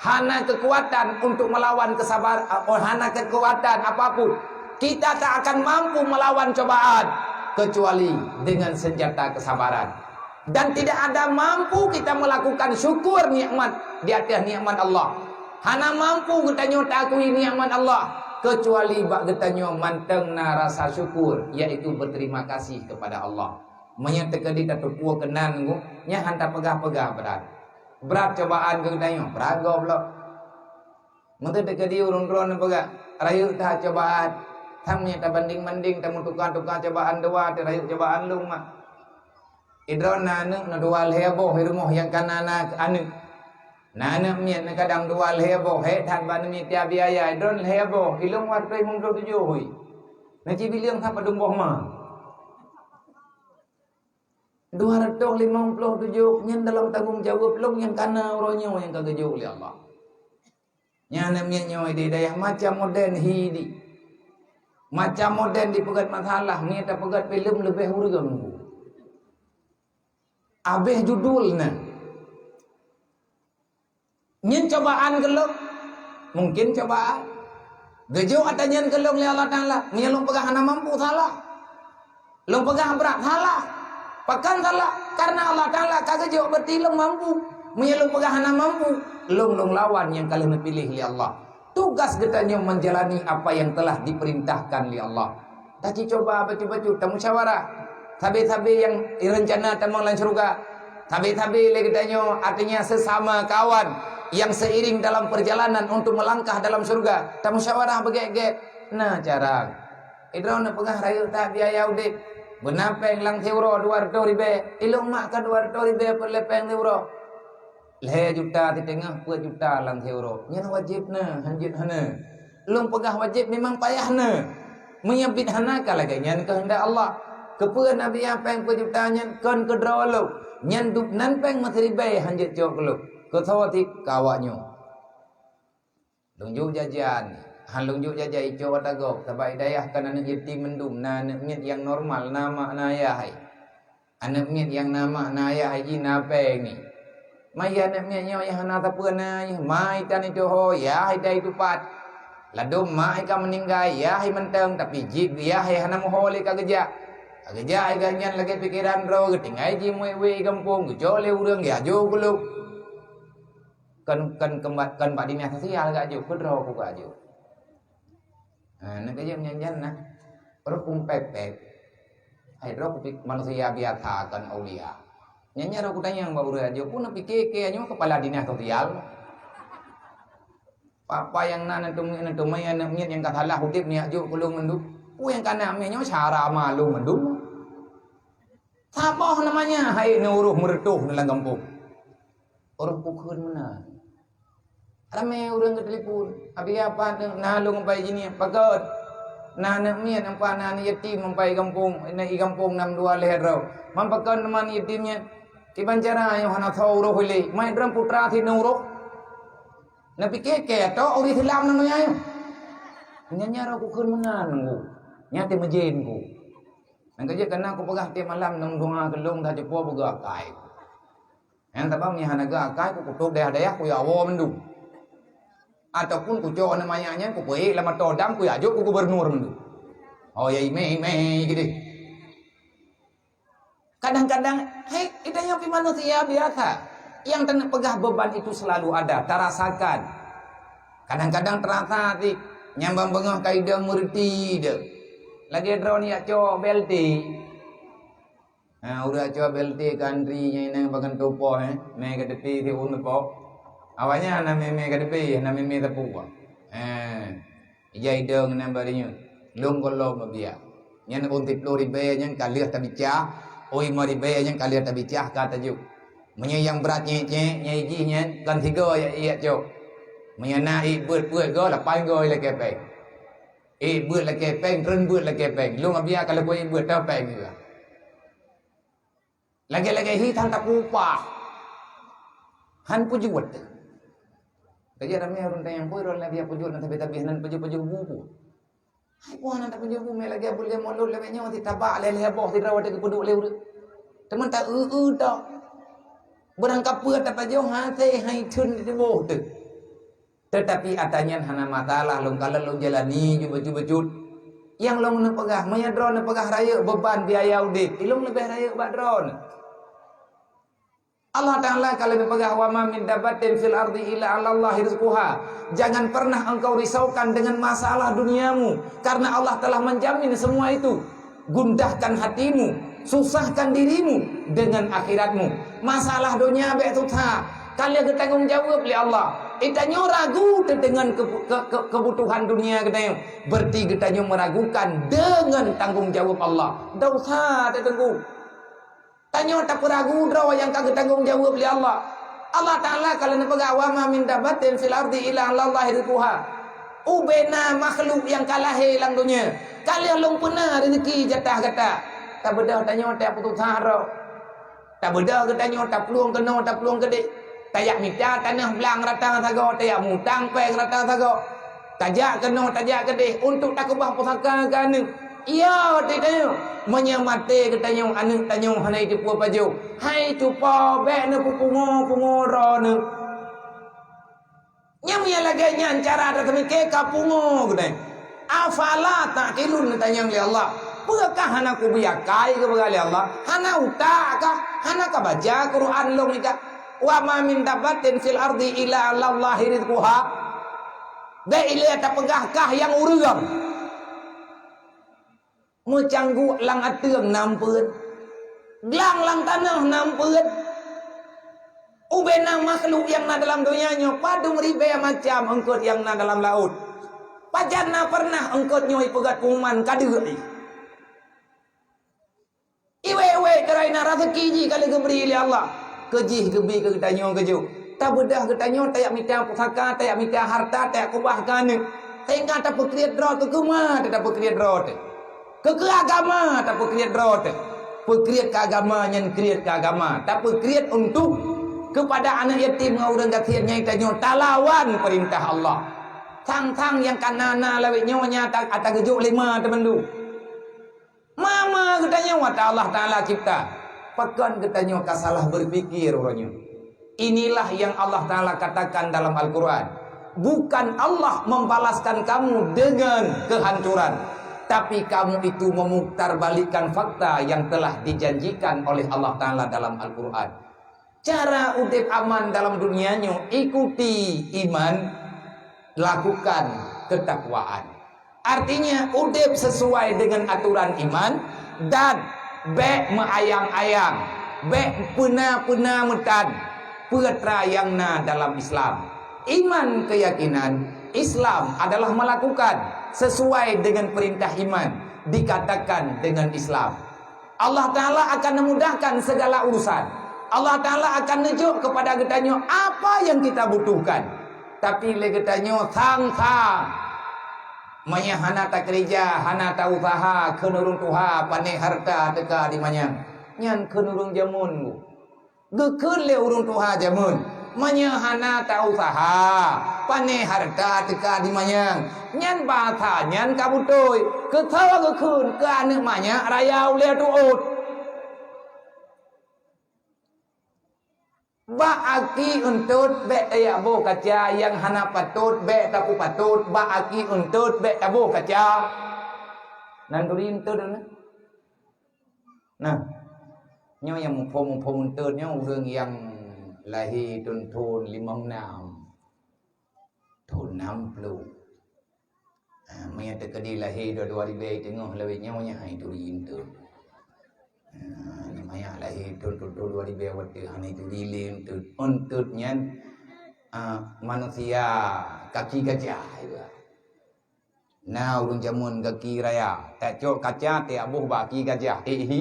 hana kekuatan untuk melawan kesabar, oh, hana kekuatan apapun, kita tak akan mampu melawan cobaan kecuali dengan senjata kesabaran. Dan tidak ada mampu kita melakukan syukur nikmat di atas nikmat Allah. Hana mampu geutanyoe taakui nikmat Allah kecuali bak geutanyoe mantong na rasa syukur, yaitu berterima kasih kepada Allah. Meunyoe teukeudi tateupeue keunan ngon nyan han tapeugah-peugah brat. Brat cobaan keu geutanyoe, brat gob lom. Meunteuk teukeudi ureuëng droeneuh peugah, rayeuk that cobaan. Tham nyan tabanding-banding, tameutuka-tuka cobaan dua, teurayeuk cobaan lom mak. Idroeneuh na aneuëk, na dua lhée boh i rumoh nyang kana na aneuëk. Na aneuëk miet na kadang dua lhée boh, hék that bak aneuëk miet tiap biaya, idroeneuh lhée boh, ilôn dua ratus limong ploh tujoh hui. Na cibileung that padum boh ma. Dua ratus limong ploh tujoh nyan dalam tanggong jaweueb lôn nyang kana uroe nyoe nyang ka geujok lé Allah. Nyan aneuëk miet nyoe di dayah macam moden hi di. Macam moden dipeugét masalah, ngieng tapeugét filem leubeh ureuëng. Abéh judul na. Nyan cobaan keu lôn? Mungkin cobaan. Geujok ata nyan keu lôn lé Allah Taala, meunyoe lôn peugah hana mampu, salah. Lôn peugah brat, salah. Pakon salah? Karena Allah Taala ka geujok, berarti lôn mampu. Meunyoe lôn peugah hana mampu, lôn, lôn lawan nyang ka lheueh neupiléh lé Allah. Tugas geutanyoe menjalani apa yang telah diperintahkan lé Allah. Taci cuba bacut-bacut, tamusyawarah. Sabe-sabe nyang rencana tamong lam syeuruga. Sabe-sabe lé geutanyoe, artinya sesama kawan yang seiring dalam perjalanan untuk melangkah dalam syeuruga. Tamusyawarah beugét-gét. Na cara. Idroe neupeugah rayeuk that biaya udép. Beuna péng lam siuroe dua reutôh ribèe. Ilôn mak ka dua reutôh ribèe peureulèe péng siuroe. Lhèe juta siteungoh, peuet juta lam siuroe. Nyan wajéb na, hanjeuet hana. Lôn peugah wajéb memang payah na. Meunyoe biet hana ka lagèe nyan keuheundak Allah. Keupeue na biaya péng peuet juta nyan kon keu droe lôn? Nyan dub nan péng meusiribèe hanjeuet cok keu lôn. Keu soe cit? Keu awaknyoe. Lôn jok jajan, han lôn jok jajan icok ata gob, sabab i dayah kan aneuk yatim mandum, na aneuk miet nyang normal, na mak na ayah hai. Aneuk miet nyang na mak na ayah hai jih na péng nyan. Ma yah aneuk miet nyoe nyang hana sapeue na, yah ma itan itoe ho, yah itai tupat. Ladôm mak i ka meuninggai, yah i mantong, tapi jih yah i hana meuho lé ka geujak. Ka geujak i gobnyan lagèe pikeran droe, geutinggai jih muet-wet i gampông, geucok lé ureueng, geujok keu lôn. Kon, kon, kon bak, kon bak dinas sosial geujok, keu droe ku geujok. Ha, na geujok nyan-nyan na. Ureueng peumpék-pék. Hai droe kupik manusia biasa kon aulia. Nyan-nyan roh kutanyong bak ureueng ajoh, peue na pike kèe nyoe kepala dinas sosial? Papa nyang na, na teumé, na teumé aneuk miet nyang ka salah udép nyak jok keu lôn mandum. Peue nyang ka na mé nyoe syara ma lôn mandum. Saboh namanya hai neuroh meureutoh lam gampông. Ureueng pukheun meunan. Ramé ureueng geutelepon, "Abi, apa na lôn ampai jinih?" "Pakon?" "Na aneuk miet ampai, na aneuk yatim ampai gampông, na i gampông nam dua lhèe droe." "Man pakon teuma aneuk yatim nyan?" "Kiban cara nyoe hana soe uroh ilèe, mai droe putra sit neuroh." Na pike kèe tok ureueng Islam nang donya nyoe. Nyan nyan roh kukheun meunan ngon ku. Nyan teuh meujen ku. Nyan ka jeuet kana kupeugah tiep malam nang donya keu lôn that cupo beuga akai. Nyang sabab meunyo hana geuakai, kukutôb dayah-dayah, kuyawoe mandum. Ataupun kucok aneuk manyak nyan, kupeuék lam atô dam, kuyajok keu gubernur mandum. Oh, ya imé-imé keudeh. Kadang-kadang, hei, kita nyoe pih manusia biasa. Nyang taneuk peugah beban itu selalu ada, tarasakan. Kadang-kadang terasa sih, nyang ban beungoh ka idong meureuti deuh. Lagèe droeneuh jak cok B L T. Ha, ureueng acoe B L T ka antri nyan inong bagan tupo, eh. Mé ka teupie siôn teupok. Awaknyan hana mé-mé ka teupie, hana mé-mé teupok. Eh, ija idong nyan bak nyoe. Lôn gohlom biaya. Nyan ôn siplôh ribèe nyan ka lheueh tabicah, ôn limong ribèe nyan ka lheueh tabicah ka tajok. Meunyoe nyang brat nyek-nyek, nyang jih nyan kan sigoe jak, jak cok. Meunyoe na ék beuet peuet goe, lapan goe lakèe péng. Ék beuet lakèe péng, treun beuet lakèe péng. Lôn Abiya ka lheueh ék beuet teuh péng juga. Lagèe-lagèe hi tan tapeuupah. Han peujuet teuh. Ka jeuet ramé ureueng tanyong, "Peue droeneuh Abiya peujuet ngon tabeh-tabeh nan peujuet-peujuet bu-bu?" Hai, peue hana tapeujuet bu, mé lagèe buleuen mulod lagèe nyoe, sit tabak lhèe-lhèe boh sidroe watèe geupeuduek lé ureueng. Teuma ta eu-eu tok. Beurangkapeue tapajoh hase hai theun teuboh teuh. Teutapi ata nyan hana masalah, lôn kalon lôn jalani ju bacut-bacut. Nyang lôn neupeugah, meunyoe droeneuh peugah rayeuk beban biaya udép, ilôn leubeh rayeuk bak droeneuh. Allah Taala ka lheueh neupeugah, "Wa ma min dabbatin fil ardi illa 'alallahi rizquha." Jangan pernah engkau risaukan dengan masalah duniamu, karena Allah telah menjamin semua itu. Gundahkan hatimu, susahkan dirimu dengan akhiratmu. Masalah donya bèk susah. Ka lheueh geutanggong jaweueb lé Allah. Geutanyoe ragu teuh deungon ke-, ke-, ke-, kebutuhan dunia geutanyoe. Berarti geutanyoe meragukan dengan tanggung jawab Allah. Dosa teuh teungku. Tanyoe tapeuragu droe nyang ka geutanggong jaweueb lé Allah. Allah Taala ka lheueh neupeugah, "Wa ma min dabbatin fil ardi illa 'alallahi rizquha." Ubé na makhluk nyang ka lahé lam donya, ka lheueh lôn peuna reuzeki jatah gata. Tabeudôh tanyoe taputoh that droe. Tabeudôh geutanyoe taplueng keunoe, taplueng keudeh. Tajak mita tanoh blang rata sagoe, tajak mutang péng rata sagoe. Tajak keunoe, tajak keudeh untuk takeubah pusaka keu aneuk. Iya, tanyoe. Meunyoe maté geutanyoe, aneuk tanyoe hana jiteupeue pajoh. Hai cupo, bèk neupeupungo-pungo droeneuh. Nyang meunyoe lagèe nyan cara tateumike ka pungo geutanyoe. Afala ta'qilun, geutanyong lé Allah. Peue kah hana kubri akai geupeugah lé Allah? Hana utak kah? Hana kabaca Quran lôn nyan kah? Wa ma min dabbatin fil ardi illa 'alallahi rizquha. Bék ilée tapeugah kah nyang ureuëng. Meucangguek lam ateueng na eumpeuen. Glang lam tanoh na eumpeuen. Ubena makhluk nyang na dalam donya nyoe padum ribée macam eungkot nyang na dalam laôt. Pajan na pernah eungkot nyoe ipeugét pengumuman ka deuek jih. Iwée-iwée teurai na raseuki jih ka lheueh geubri lé Allah. Keu jih geubi keu geutanyoe keujok. Tabeudôh geutanyoe tajak mita pusaka, tajak mita harta, tajak keubah keu aneuk. Sehingga tapeukriet droe teuh keu ma teuh tapeukriet droe teuh. Keu, keu agama tapeukriet droe teuh. Peukriet keu agama nyan kriet keu agama. Tapeukriet untuk keupada aneuk yatim ngon ureuëng gasien nyang tanyoe talawan peurintah Allah. Sang-sang nyang ka na-na lawét nyoe nyang ata, ata geujok lé ma teuh mandum. Ma-ma geutanyoe watée Allah Taala cipta. Pakon geutanyoe ka salah beupikir uroe nyoe? Inilah yang Allah Taala katakan dalam Al-Quran, "Bukan Allah membalaskan kamu dengan kehancuran, tapi kamu itu memutarbalikkan fakta yang telah dijanjikan oleh Allah Taala dalam Al-Quran." Cara udeb aman dalam dunia nyoe, ikuti iman, lakukan ketakwaan. Artinya, udeb sesuai dengan aturan iman dan bék meuayang-ayang, bék peuna-peuna meutan peue atra nyang na dalam Islam. Iman, keyakinan, Islam adalah melakukan sesuai dengan perintah iman, dikatakan dengan Islam. Allah Taala akan memudahkan segala urusan. Allah Taala akan neujok kepada geutanyoe apa yang kita butuhkan. Tapi lé geutanyoe sang-sang. Meunyoe hana takeurija, hana tausaha, kheun ureuëng tuha, pané harta teuka dimanyang. Nyan kheun ureuëng jameun. Geukheun lé ureuëng tuha jameun, "Meunyoe hana tausaha, pané harta teuka dimanyang." Nyan basa nyan ka beutôi. Keu soe geukheun? Keu aneuk manyak raya ulée tuôt. Bak aki euntot bék tajak boh kaca, nyang hana patot bék tapeupatot, bak aki euntot bék taboh kaca. Nan turi euntot na. Nah, nyoe nyang muphom-muphom euntot nyoe ureuëng nyang lahé thon-thon limong nam, thon nam ploh. Ha, meunyoe teukeudi lahé dua, dua ribée teungoh lawét nyoe, nyan hai turi euntot. Ha, meunyoe lahé thon, thon, thon dua ribée watée hana turi lé euntot. Euntot nyan, ah, manusia kaki gajah, ibarat. Na ureuëng jameun gaki raya, tacok kaca taboh bak aki gajah, eh hi.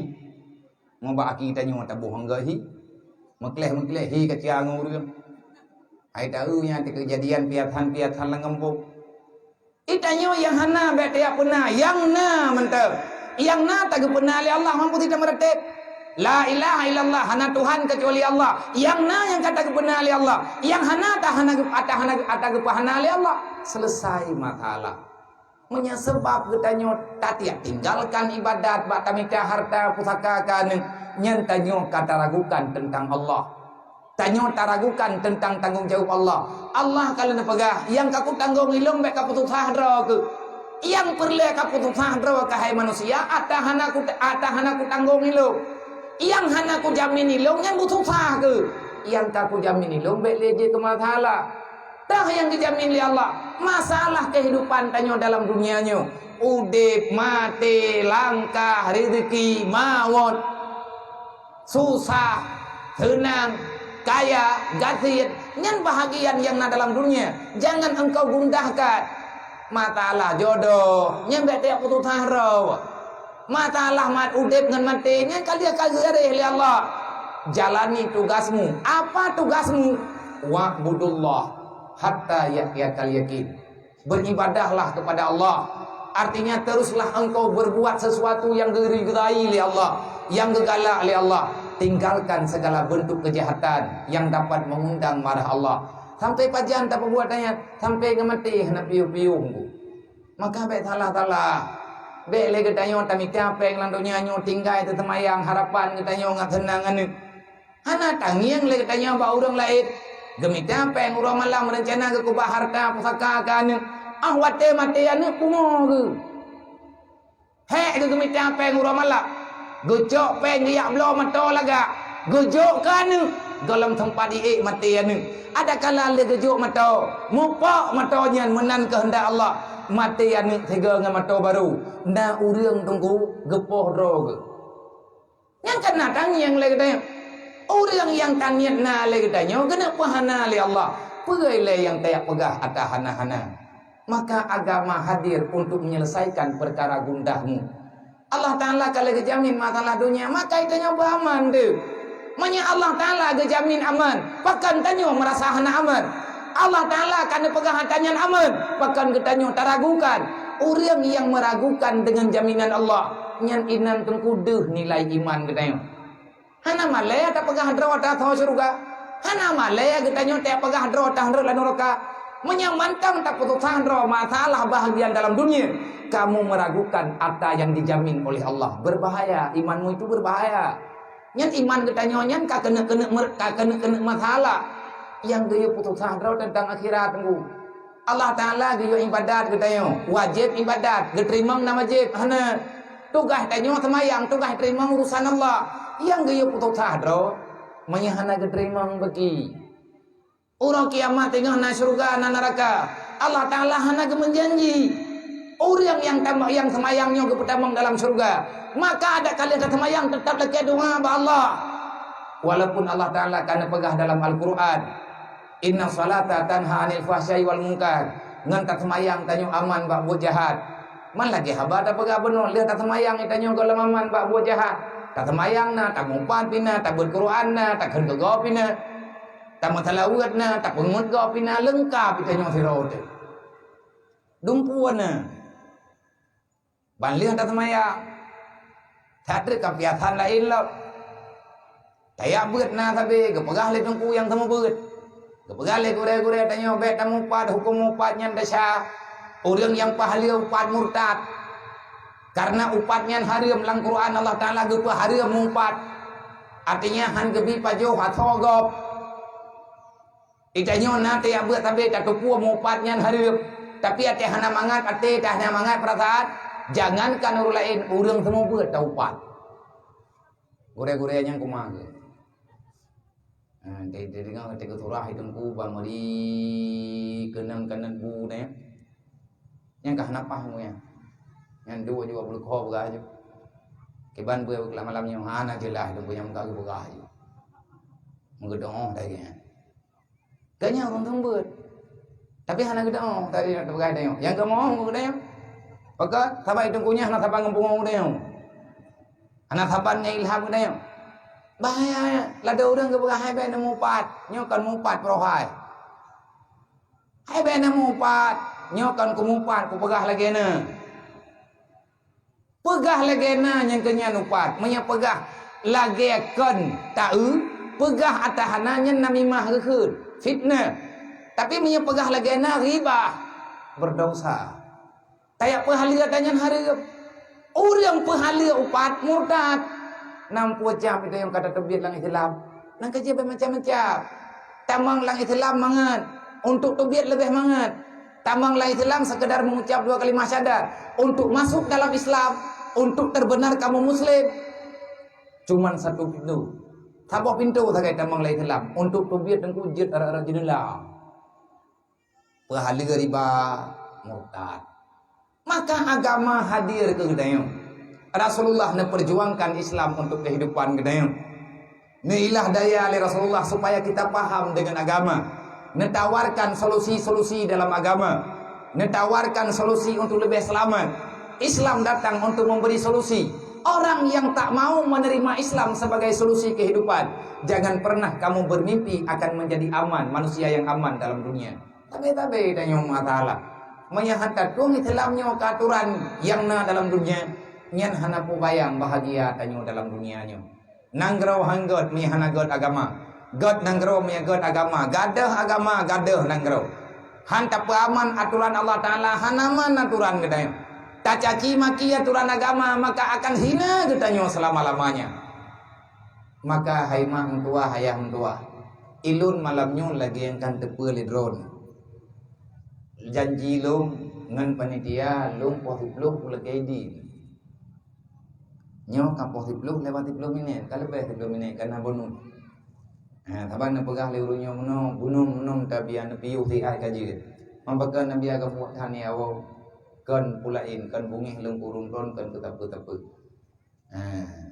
Ngon bak aki tanyoe taboh anggô hi. Meukleh-meukleh hi kaca ngon ureuëng. Hai taeu nyan teukeujadian piasan-piasan lam gampông. Itanyoe nyang hana bék tajak peuna, nyang na mantong. Nyang na tageupeuna lé Allah, mampu cit tameuratéb. La ilaha illallah, hana Tuhan kecuali Allah. Nyang na nyang ka tageupeuna lé Allah. Nyang hana ta hana geu-, ata hana geu-, ata geupeuhana lé Allah. Selesai masalah. Meunyoe sabab geutanyoe tatiak tinggalkan ibadat bak tamita harta pusaka keu aneuk, nyan tanyoe ka taragukan teuntang Allah. Tanyoe taragukan teuntang tanggong jaweueb Allah. Allah ka lheueh neupeugah, "Nyang ka kutanggong ilong bék kapeususah droe keuh." Nyang peureulée kapeususah droe keuh hai manusia, ata hana ku-, ata hana kutanggong ilong. Nyang hana kujamin ilong nyan beususah keuh. Nyang ka kujamin ilong bék lé jeuet keu masalah. Tah nyang geujamin lé Allah, masalah kehidupan tanyoe dalam dunia nyoe, udeb, maté, langkah, rezeki, mawöt, susah, seunang, kaya, gasien, nyan bahagian nyang na dalam dunia. Jangan engkau gundahkan. Masalah jodoh, nyan bék tajak peususah droe. Masalah mat udeb ngon maté nyan ka lheueh ka geugaréh lé Allah. Jalani tugasmu. Apa tugasmu? Wa'budullah hatta ya'tiyakal yakin. Beribadahlah kepada Allah. Artinya teruslah engkau berbuat sesuatu yang geuridai lé Allah, yang geugalak lé Allah. Tinggalkan segala bentuk kejahatan yang dapat mengundang marah Allah. Sampai pajan tapeubuet nyan? Sampai ngon maté hana piôh-piôh. Maka bék salah-salah. Bék lé geutanyoe tamita péng lam donya nyoe tinggai teuseumayang harapan geutanyoe ngat seunang aneuk. Hana tangieng lé geutanyoe bak ureuëng laén. Geumita péng uroe malam reuncana geukeubah harta pusaka keu aneuk. Ah watée maté aneuëk pungo geuh. Hék geuh geumita péng uroe malam. Geucok péng geuyak bloe meuto lagak. Geujok keu aneuëk. Gohlom teumpat iék maté aneuëk. Adakala lé geujok meuto, mupok meuto nyan meunan keuheundak Allah. Maté aneuëk sigoe ngon meuto barô. Na ureuëng teungku geupoh droe geuh. Nyang kana tangieng lé geutanyoe. Ureuëng nyang taniet na lé geutanyoe keuneuk peuhana lé Allah. Peue lé nyang tajak peugah ata hana-hana. Maka agama hadir untuk menyelesaikan perkara gundahmu. Allah Ta'ala ka lé geujamin masalah dunia, maka geutanyoe beuaman deuh. Meunyoe Allah Ta'ala geujamin aman, pakon tanyoe meurasa hana aman? Allah Ta'ala ka neupeugah ata nyan aman, pakon geutanyoe taragukan? Ureuëng nyang meuragukan deungon jaminan Allah, nyan inan teungku deuh nilai iman geutanyoe. Hana malée tapeugah droe tasoe syeuruga. Hana malée geutanyoe tapeugah droe tahan rot lam nuraka. Meunyoe mantong tapeususah droe masalah bahagian dalam dunia, kamu meragukan ata yang dijamin oleh Allah. Berbahaya, imanmu itu berbahaya. Nyan iman geutanyoe nyan ka keuneuk-keuneuk mer-, ka keuneuk-keuneuk masalah. Nyang geuyue peususah droe teuntang akhirat teungku. Allah Ta'ala geuyue ibadat geutanyoe, wajéb ibadat, geuteurimong na wajéb, hana. Tugaih tanyoe seumayang, tugaih teurimong urusan Allah. Nyang geuyue peususah droe, meunyoe hana geuteurimong beuki. Uroe kiamat teungoh na syeuruga, na neuraka. Allah Ta'ala hana geumeujanji, ureuëng nyang tam-, nyang seumayang nyoe geupeutamong dalam syeuruga, maka adakala taseumbayang teutap lakée doá bak Allah. Walaupun Allah Ta'ala ka neupeugah dalam Al-Qur'an, "Inna salata tanha 'anil fahsya'i wal munkar." Ngon taseumayang tanyoe aman bak buet jahat. Man lagée haba tapeugah bunoe, lheueh taseumayang tanyoe gohlom aman bak buet jahat. Taseumayang na, tamupat pih na, tabeuet Qur'an na, takheun keu gob pih na, tameusalaweuet na, tapeungeut gob pih na, leungkab tanyoe sidroe teuh. Dumpeue na. Ban lheueh taseumayang, that treuk ka piasan laén lom. Tajak beuet na sabe, geupeugah lé teungku nyang seumeubeuet. Geupeugah lé gurée-gurée tanyoe bék tamupat, hukôm mupat nyan desya. Ureuëng nyang peuhaleue upat murtad. Kareuna upat nyan hareuem, lam Qur'an Allah Ta'ala geupeuhareuem mupat. Artinya, han geubi pajoh asoe gob. Geutanyoe na tajak beuet sabe tateupeue mupat nyan hareuem, tapi até hana mangat até, hana mangat peurasaan, jangankan ureuëng laén, ureuëng seumeubeuet taupat. Gurée-gurée nyang kuman geuh. Ha, di, di, deungoe teuka surah i teungku ban meuri keunan-keunan bu nyan. Nyang ka hana paih nyan. Nyan duek jua beuleukoe peugah jih. Kiban beue malam nyoe hana jeulaih teungku nyang ka geupeugah jih. Meugeudoh lagée nyan. Gobnyan ureuëng seumeubeuet. Tapi hana geudoh, tadi nak teupeugah tanyoe. Nyang keumoe geutanyoe. Pakon? Saban i teungku nyan hana saban ngon pungo geutanyoe. Hana saban ngon ilham geutanyoe. Bahaya, ladôm ureuëng geupeugah hai bék neumupat. Nyoe kon mupat peurohai. Hai bék neumupat. Nyoe kon keumupat kupeugah lagée na. Peugah lagée na nyang keu nyan upat. Meunyoe peugah lagée kon taeu, peugah ata hana nyan namimah geukheun, fitnah. Tapi meunyoe peugah lagée na ghibah, beurdosa. Tajak peuhaleue ata nyan hareuem. Ureuëng peuhaleue upat murtad. Nam pue jam itu nyang ka tateubiet lam Islam. Nyang keujeuet macam-macam. Tamong lam Islam mangat, untuk teubiet leubeh mangat. Tamong lam Islam sekedar mengucap dua kalimah syahadat. Untuk masuk dalam Islam, untuk terbenar kamu muslim, cuman satu pintu. Saboh pintu sagai tamong lam Islam, untuk teubiet teungku jeuet rot-rot jeuneula. Peuhaleue riba, murtad. Maka agama hadir keu geutanyoe. Rasulullah neupeurjuangkan Islam untuk kehidupan geutanyoe. Neuilah daya lé Rasulullah supaya kita paham dengan agama. Neutawarkan solusi-solusi dalam agama. Neutawarkan solusi untuk leubeh seulamat. Islam datang untuk memberi solusi. Orang yang tak mau menerima Islam sebagai solusi kehidupan, jangan pernah kamu bermimpi akan menjadi aman, manusia yang aman dalam dunia. Tabe-tabe tanyoe masalah. Meunyoe han tatueng Islam nyoe keu atoran nyang na dalam dunia, nyan hana peubayang bahagia tanyoe dalam dunia nyoe. Nanggroe han gét meunyoe hana gét agama. Gét nanggroe meunyoe gét agama. Gadôh agama, gadôh nanggroe. Han tapeuaman atoran Allah Ta'ala, hana aman atoran geutanyoe. Tacaci maki atoran agama, maka akan hina geutanyoe seulama-lamanya. Maka hai mak meutuwah, ayah meutuwah, ilôn malam nyoe lagée nyang ka teupeue lé droeneuh. Janji lôn, Ngon panitia lôn poh siploh ulée kaidi. Nyoe ka poh siploh lewat siploh minét, ka leubeh siploh minét ka na bonus. Ha, saban neupeugah lé ureuëng nyoe meunoe, bunoe meunoe tabiah neupiôh siat ka jeuet. Meupakat Nabi agam buet that nyoe awai kon peulaén, kon beungéh lôn keu ureuëng droen, kon keu sapeue-sapeue. Ha,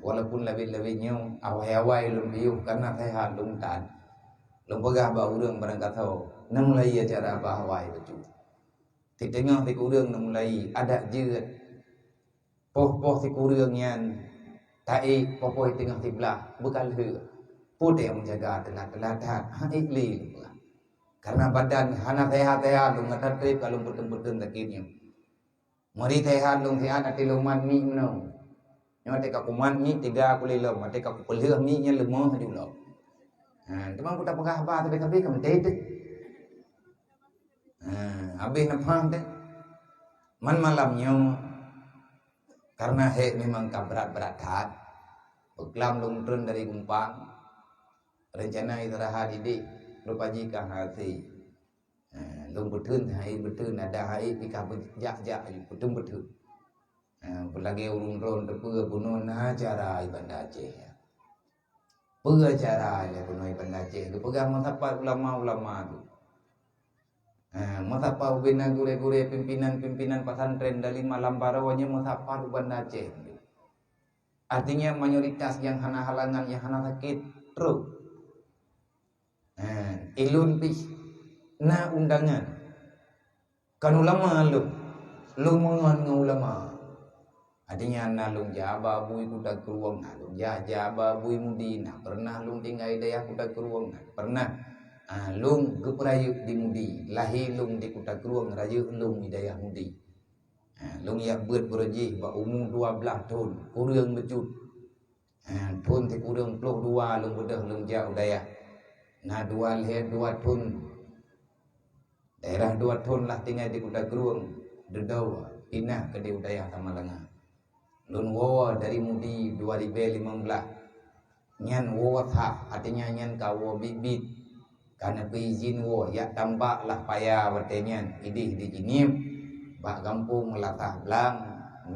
walaupun labit-labit nyoe awai-awai lôn piôh, kana seuhat lôn tan. Lôn peugah bak ureuëng barangkasoe, neumulai acara bak awai bacut. Siteungoh sikureueng neumulai adat jeuet. Poh-poh sikureueng nyan taék poh-poh teungoh siblaih beukalheueh. Peue teuh nyang meujaga teulat-teulat that, han ék lé lôn peugah. Karena badan hana seuhat-seuhat lôn, ngon that treb ka lôn peuteun-peuteun sakét nyoe. Meuri seuhat lôn siat até lôn mat miek meunoe. Nyoe até ka kumat miek tiga kulé lom, até ka kupeulheueh miek nyan leumoh laju lom. Ha, teuma kuta peugah haba sabe-sabe ka meuté teuh. Ha, habéh nafah teuh. Man malam nyoe karena hék memang ka brat-brat that. Peuklam lôn treun dari Gumpang. Rencana istirahat idéh, rupa jih ka hase. Ha, lôn beuteun hai beuteun, ada hai pih ka beujak-jak aju, beuteun-beuteun. Ha, beulagée ureuëng droen teupeue bunoe na acara i Banda Aceh. Peue acara lé bunoe i Banda Aceh? Geupeugah meusapat ulama-ulama tu. Ha, meusapat ubena gurée-gurée pimpinan-pimpinan pesantren dari malam baroe nyoe meusapat u Banda Aceh. Artinya mayoritas nyang hana halangan, nyang hana sakét trok. Ha, ilôn pih na undangan. Kon ulama lôn, lôn meungon ngon ulama. Artinya na lôn jak bak bui Kuta Krueng, na lôn jak, jak bak bui Mudi, na pernah lôn tinggai dayah Kuta Krueng, na pernah, ah, lôn geupeurayeuk di Mudi. Lahé lôn di Kuta Krueng, rayeuk lôn di dayah Mudi. Ah, lôn jak beuet baroe jih bak umu dua blaih thon, kureueng bacut. Ha, thon sikureueng ploh dua lôn beudôh lôn jak u dayah. Na dua lhée dua thon. Daerah dua thon lah tinggai di Kuta Krueng, dudoe pinah keudeh u dayah Samalanga. Lôn woe dari Mudi dua ribée limong blaih. Nyan woe that, artinya nyan ka woe biet-biet. Ka neupeuizin woe, jak tambak lah paya watée nyan idéh di Jeunieb. Bak gampông Meulasah Blang,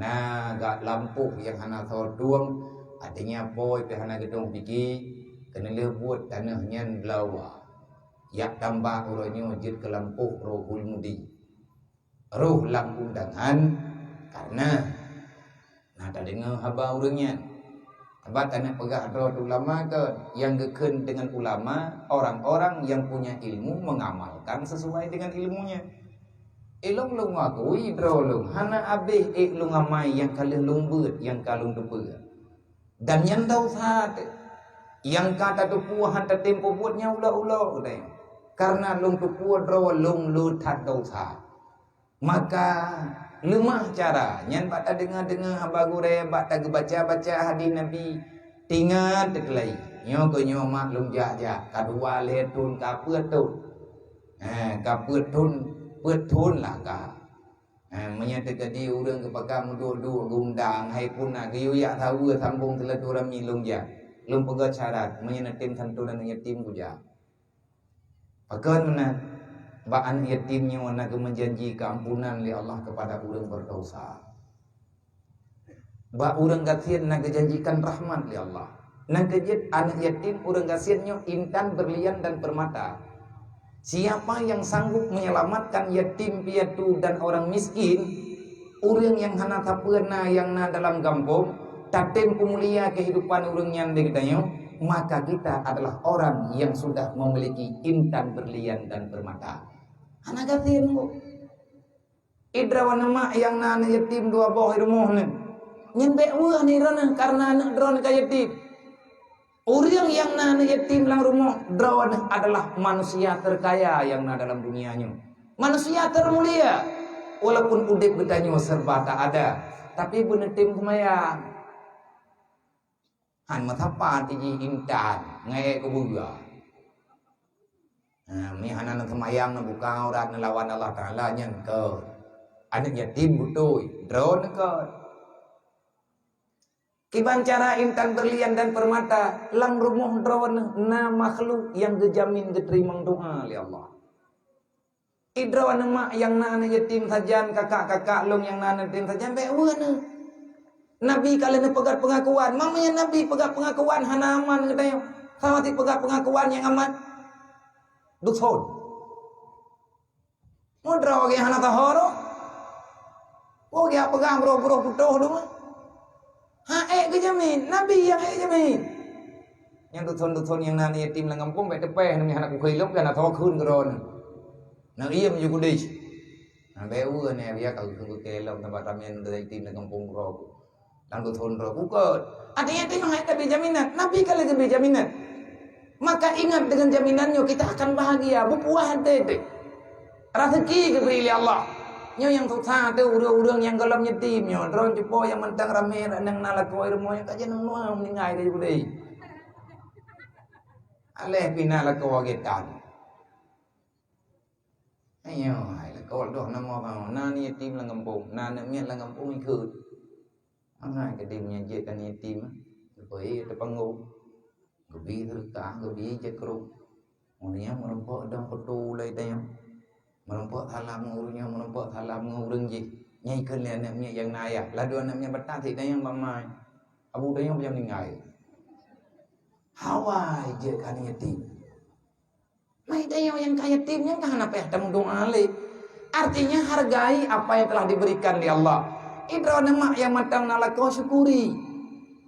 na gak lampôh nyang hana soe tueng, artinya pôi pih hana geutong pike, keuneulheueh buet tanoh nyan beulawa. Jak tambak uroe nyoe jeuet keu lampôh Rohul Mudi. Roh lam undangan, karena na tadeungoe haba ureuëng nyan. Sabab taneuk peugah droe ulama keu nyang geukheun deungon ulama, orang-orang yang punya ilmu mengamalkan sesuai dengan ilmunya. Ilôn lôn akui droe lôn hana abéh ék lôn amai nyang ka lheueh lôn beuet, nyang ka lôn teupeue. Dan nyan desya teuh. Nyang ka tateupeue han tatem peubuet nyan ulok-ulok geutanyoe. Karena lôn teupeue droe lôn le that desya. Maka leumah cara nyan bak tadeungoe-deungoe haba gurée, bak tageubaca-baca hadis Nabi, tingat teukeulai. Nyoe keu nyoe mak lôn jak-jak, ka dua lhée thon ka peuet thon. Eh, ka peuet thon, peuet thon lah ka. Eh, meunyoe teukeudi ureuëng geupakat meuduek-duek geuundang, hai pun na geuyue jak saweue sambong silaturahmi lôn jak. Lôn peugah syarat, meunyoe na tem santunan yatim kujak. Pakon meunan, bak aneuëk yatim nyoe na geumeujanji keuampunan lé Allah keupada ureuëng beurdosa. Bak ureuëng gasien na geujanjikan rahmat lé Allah. Nyang keujeuet aneuëk yatim ureuëng gasien nyoe intan, berlian dan permata. Siapa yang sanggup menyelamatkan yatim piatu dan orang miskin, ureuëng nyang hana sapeue na nyang na dalam gampông, tatem peumulia kehidupan ureuëng nyan lé geutanyoe, maka kita adalah orang yang sudah memiliki intan, berlian dan permata. Hana gasien bu. Idroe neumak nyang na aneuëk yatim dua boh i rumoh nyan. Nyan bék weueh nirana karena aneuëk droe ka yatim. Ureuëng nyang na aneuëk yatim lam rumoh droe adalah manusia terkaya nyang na dalam dunia nyoe. Manusia termulia. Walaupun udeb geutanyoe serba tak ada, tapi beuneutem seumayang. Han meusapat jih intan ngon ék keubeue. Ha, mi hana neuseumayang, neubuka aurat, neulawan Allah Taala nyan kon. Aneuëk yatim beutôi, droe kon. Kiban cara intan, berlian dan permata, lam rumoh droe na makhluk nyang geujamin geuteurimong doa lé Allah. Idroe neuh mak nyang na aneuk yatim sajan, kakak-kakak lôn nyang na aneuk yatim sajan, bék weueh neuh. Nabi ka lheueh neupeugah peungakuan. Meunyoe Nabi peugah peungakuan hana aman geutanyoe, sawa sipeugah peungakuan nyang aman. Dusun. Meudroe gét hana tahor. Oh, gét peugah broh-broh putôh tu mah. Ha, ék geujamin, Nabi nyang ék jamin. Nyang dusun-dusun nyang na aneuk yatim lam gampông bék teupéh, nyan hana kukheun lom, hana soe kheun keudroe. Na iem ju kudeh. Na bék weueh nyan, biar ka kukheun keu lom, teumpat ramé aneuk yatim lam gampông keudroe. Lam dusun droe bukon. Artinya, artinya hai tabi jaminan. Nabi ka lheueh geubri jaminan. Maka ingat, dengan jaminan nyoe kita akan bahagia, beupuah até teuh. Raseuki geubri lé Allah. Nyoe nyang susah teuh ureuëng-ureuëng nyang gohlom yatim nyoe. Droe cupo nyang mantong ramé nyang na lakoe rumoh nyoe ka jeuet nang nuang meuninggai lé judai. Aléh pih na lakoe geutan. Ayo, hai lakoe doh nama kau. Na aneuk yatim lam gampông, na aneuk miet lam gampông ikheun. Mangat keudeh meunyoe jeuet keu aneuk yatim, geubri teupanggong, geubri seudeukah, geubri jakrong. Ureuëng nyan meurumpok dong peutu ulée tanyoe. Meurumpok salam ngon ureuëng nyoe, meurumpok salam ngon ureuëng jih. Nyan ikheun lé aneuk miet nyang na ayah. Laju aneuk miet batat sit tanyoe bak mai. Abu tanyoe pih meuninggai. Hawa jeuet keu aneuk yatim. Mai tanyoe nyang ka yatim nyan ka hana payah tameudoa lé. Artinya, hargai apa yang telah diberikan lé Allah. Idroe neuh mak nyang mantong na lakoe, syukuri.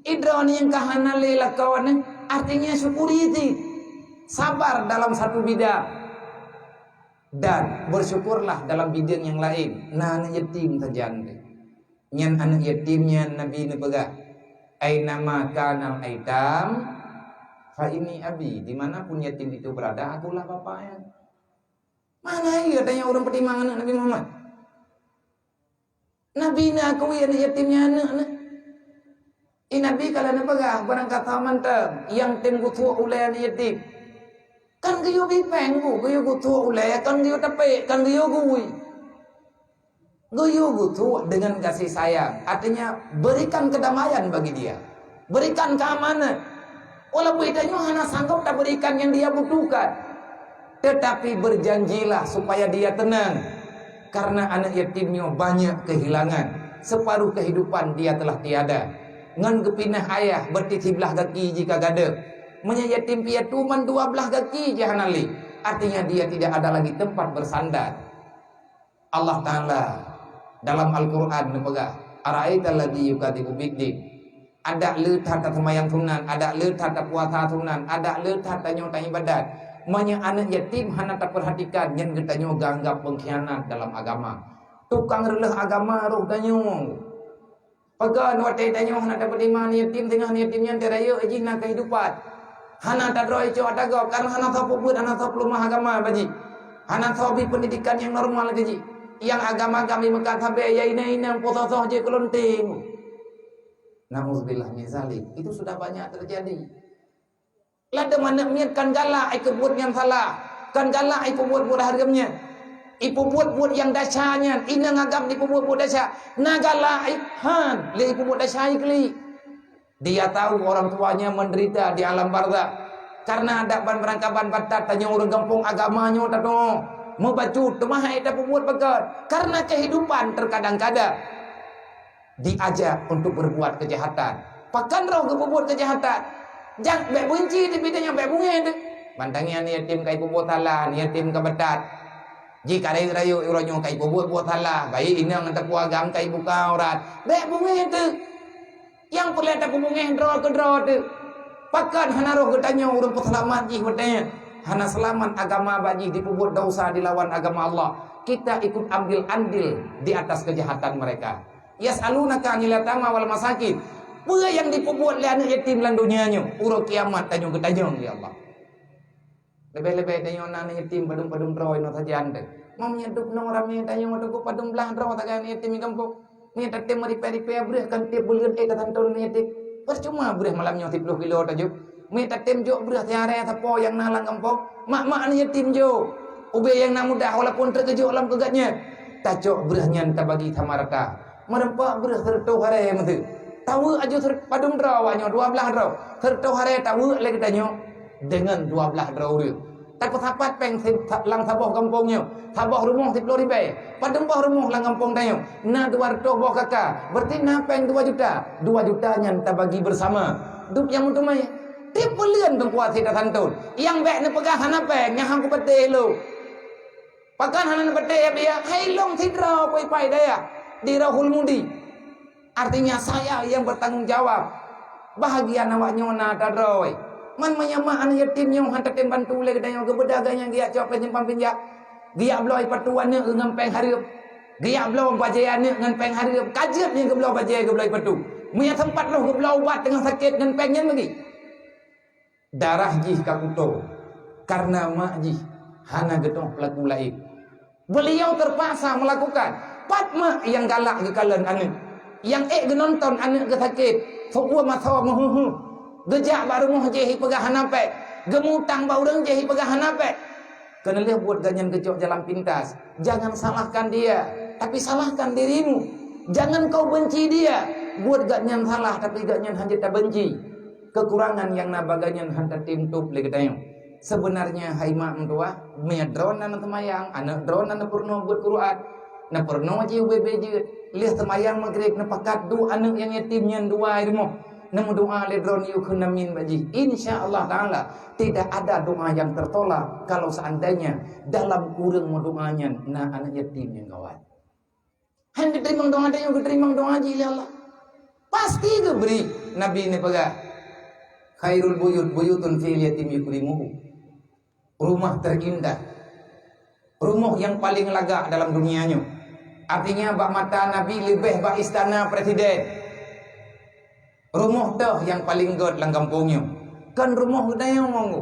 Idroe neuh nyang ka hana lé lakoe neuh, artinya syukuri cit. Sabar dalam satu bidang. Dan bersyukurlah dalam bidang yang lain. Na aneuk yatim sajan teuh. Nyan aneuk yatim nyan Nabi neupeugah, "Ainama kanal aitam, fa ini abi." Di mana pun yatim itu berada, akulah bapaknya. Mana iya tanya ureuëng peutimang aneuk Nabi Muhammad? Nabi neuakui aneuk yatim nyan aneuk neuh. I Nabi ka lheueh neupeugah, barang kata mantong nyang tem geutuek ulée aneuk yatim. Kan geuyue bi péng bu, geuyue geutuek ulée, kan geuyue tapék, kan geuyue gui. Geuyue geutuek dengan kasih sayang, artinya berikan kedamaian bagi dia, berikan keamanan. Walaupun tanyoe hana sanggob taberikan yang dia butuhkan, tetapi berjanjilah supaya dia tenang, karena aneuk yatim nyoe banyak kehilangan, separuh kehidupan dia telah tiada. Ngon geupinah ayah, berarti siblah gaki jih ka gadôh. Meunyoe yatim piatu man dua blaih gaki jih hana lé, artinya dia tidak ada lagi tempat bersandar. Allah Taala dalam Al-Quran neupeugah, "Ara'aital ladzi yukadzibu biddin." Adak le that taseumayang sunat, adak le that tapuasa sunat, adak le that tanyoe taibadat. Meunyoe aneuk yatim hana tapeurhatikan, nyan geutanyoe geuanggab peungkhianat dalam agama. Tukang reuloh agama roh tanyoe. Pakon watée tanyoe hana tapeutimang aneuk yatim, teungoh aneuk yatim nyan teurayeuk jih na kehidupan. Hana tadroe icok ata gob, karena hana soe peubuet, hana soe peuleumah agama bak jih. Hana soe bi peundidikan nyang normal keu jih. Nyang agam-agam di Mekah sabe, ya inong-inong, po soe-soe jih keulonting. Nauzubillah min zalik. Itu sudah banyak terjadi. Ladom aneuk miet kan galak ipeubuet nyang salah, kan galak ipeubuet buet hareuem nyan. Ipeubuet buet nyang desya nyan, inong agam ipeubuet buet desya. Na galak i-, han, lé ipeubuet desya iklik. Dia tahu orang tuanya menderita di alam barzakh. Karena adak ban beurangkaban batat tanyoe ureuëng gampông agama nyoe tanoh meubacut, teuma hai tapeubuet pakon. Karena kehidupan terkadang-kadang diajak untuk berbuat kejahatan. Pakon roh geupeubuet kejahatan? Jang bék beunci, tapi tanyoe bék beungéh teuh. Ban tangieng aneuk yatim ka ipeubuet salah, aneuk yatim ka batat. Jih ka rayeuk-rayeuk uroe nyoe ka ipeubuet buet salah, baik inong ataupun agam ka ibuka aurat. Bék beungéh teuh. Nyang peureulée tapeubeungéh droe keudroe teuh. Pakon hana roh geutanyoe ureuëng peuseulamat jih watée nyan? Hana seulamat agama bak jih dipeubuet desya dilawan agama Allah. Kita ikut ambil andil di atas kejahatan mereka. Yas'alunaka 'anil yatama wal masakin. Peue nyang dipeubuet lé aneuk yatim lam donya nyoe, uroe kiamat tanyoe geutanyong lé Allah. Leubeh-leubeh tanyoe na aneuk yatim padum-padum droe inoe sajan teuh. Meunyoe dub noe ramé tanyoe teungku padum blaih droe sagai aneuk yatim di gampông. Meunyoe tatem meuripée-ripée breueh kan tieb buleuen ék ka santon aneuk yatim. Percuma breueh malam nyoe siploh kilo tajok. Meunyoe tatem jok breueh siarée sapo nyang na lam gampông, mak-mak aneuk yatim jok. Ubé nyang na mudah walaupun trok geujok lom keu gobnyan. Tacok breueh nyan tabagi sama rata. Meureumpok breueh sireutôh harée meuteuk. Taweuek aju sireup-, padum droe awak nyoe, dua blaih droe. Sireutôh harée taweuek lé geutanyoe deungon dua blaih droe ureuëng. Tapeusapat péng si-, sa-, lam saboh gampông nyoe, saboh rumoh siploh ribèe. Padum boh rumoh lam gampông tanyoe? Na dua reutôh boh K K. Berarti na péng dua juta. Dua juta nyan tabagi bersama. Dub nyang meuteumé. Tiep buleuen teungku até tasanton. Nyang bèk neupeugah hana péng, nyan han kupatéh lôn. Pakon hana neupatéh, ya? Hai lôn sidroe Abu Ipai Dayah di Rohul Mudi. Artinya, saya yang bertanggung jawab. Bahagian awak nyoe na tadroe. Man meunyo mak aneuk yatim nyoe han tatem bantu lé geutanyoe, geubeudôh geuh nyan geujak cok péng simpang pinjak. Geujak bloe patu aneuk ngon péng hareuem. Geujak bloe bajèe aneuk ngon péng hareuem. Ka jeuet nyan geubloe bajèe, geubloe patu. Meunyo teumpat roh geubloe ubat teungoh sakét ngon péng nyan bagi. Darah jih ka kuto, karena mak jih hana geutoh peulaku laén. Beliau terpaksa melakukan. Pat mak nyang galak geukalon aneuk, nyang ék geunonton aneuk geusakét, seuueh masoe meuheuh-heuh. Geujak bak rumoh jih jipeugah hana péng, geumutang bak ureueng jih jipeugah hana péng. Keuneulheueh buet gobnyan geucok jalan pintas. Jangan salahkan dia, tapi salahkan dirimu. Jangan kau benci dia. Buet gobnyan salah, tapi gobnyan hana jeuet tabenci. Keukurangan nyang na bak gobnyan han tatem tôb lé geutanyoe. Seubeunarnya hai mak meutuwah, meunyo droeneuh na seumayang, aneuk droeneuh na peurunoe beuet Quran, na peurunoe jih ubé-bé jeuet, lheueh seumayang Maghrib neupakat duek aneuk nyang yatim nyan dua i rumoh, neumeudoa lé droeneuh yue kheun amin bak jih. Insya Allah Taala, tidak ada doa yang tertolak kalau seandainya dalam ureueng meudoa nyan na aneuk yatim nyang gawat. Han geuteurimong doa tanyoe, geuteurimong doa jih lé Allah. Pasti geubri. Nabi neupeugah, "Khairul buyut, buyutun fil yatim yukrimuhu." Rumah terindah, rumoh nyang paleng lagak dalam dunia nyoe. Artinya, bak mata Nabi leubeh bak istana presiden. Rumoh toh nyang paleng gèt lam gampông nyoe. Kon rumoh geutanyoe monggo.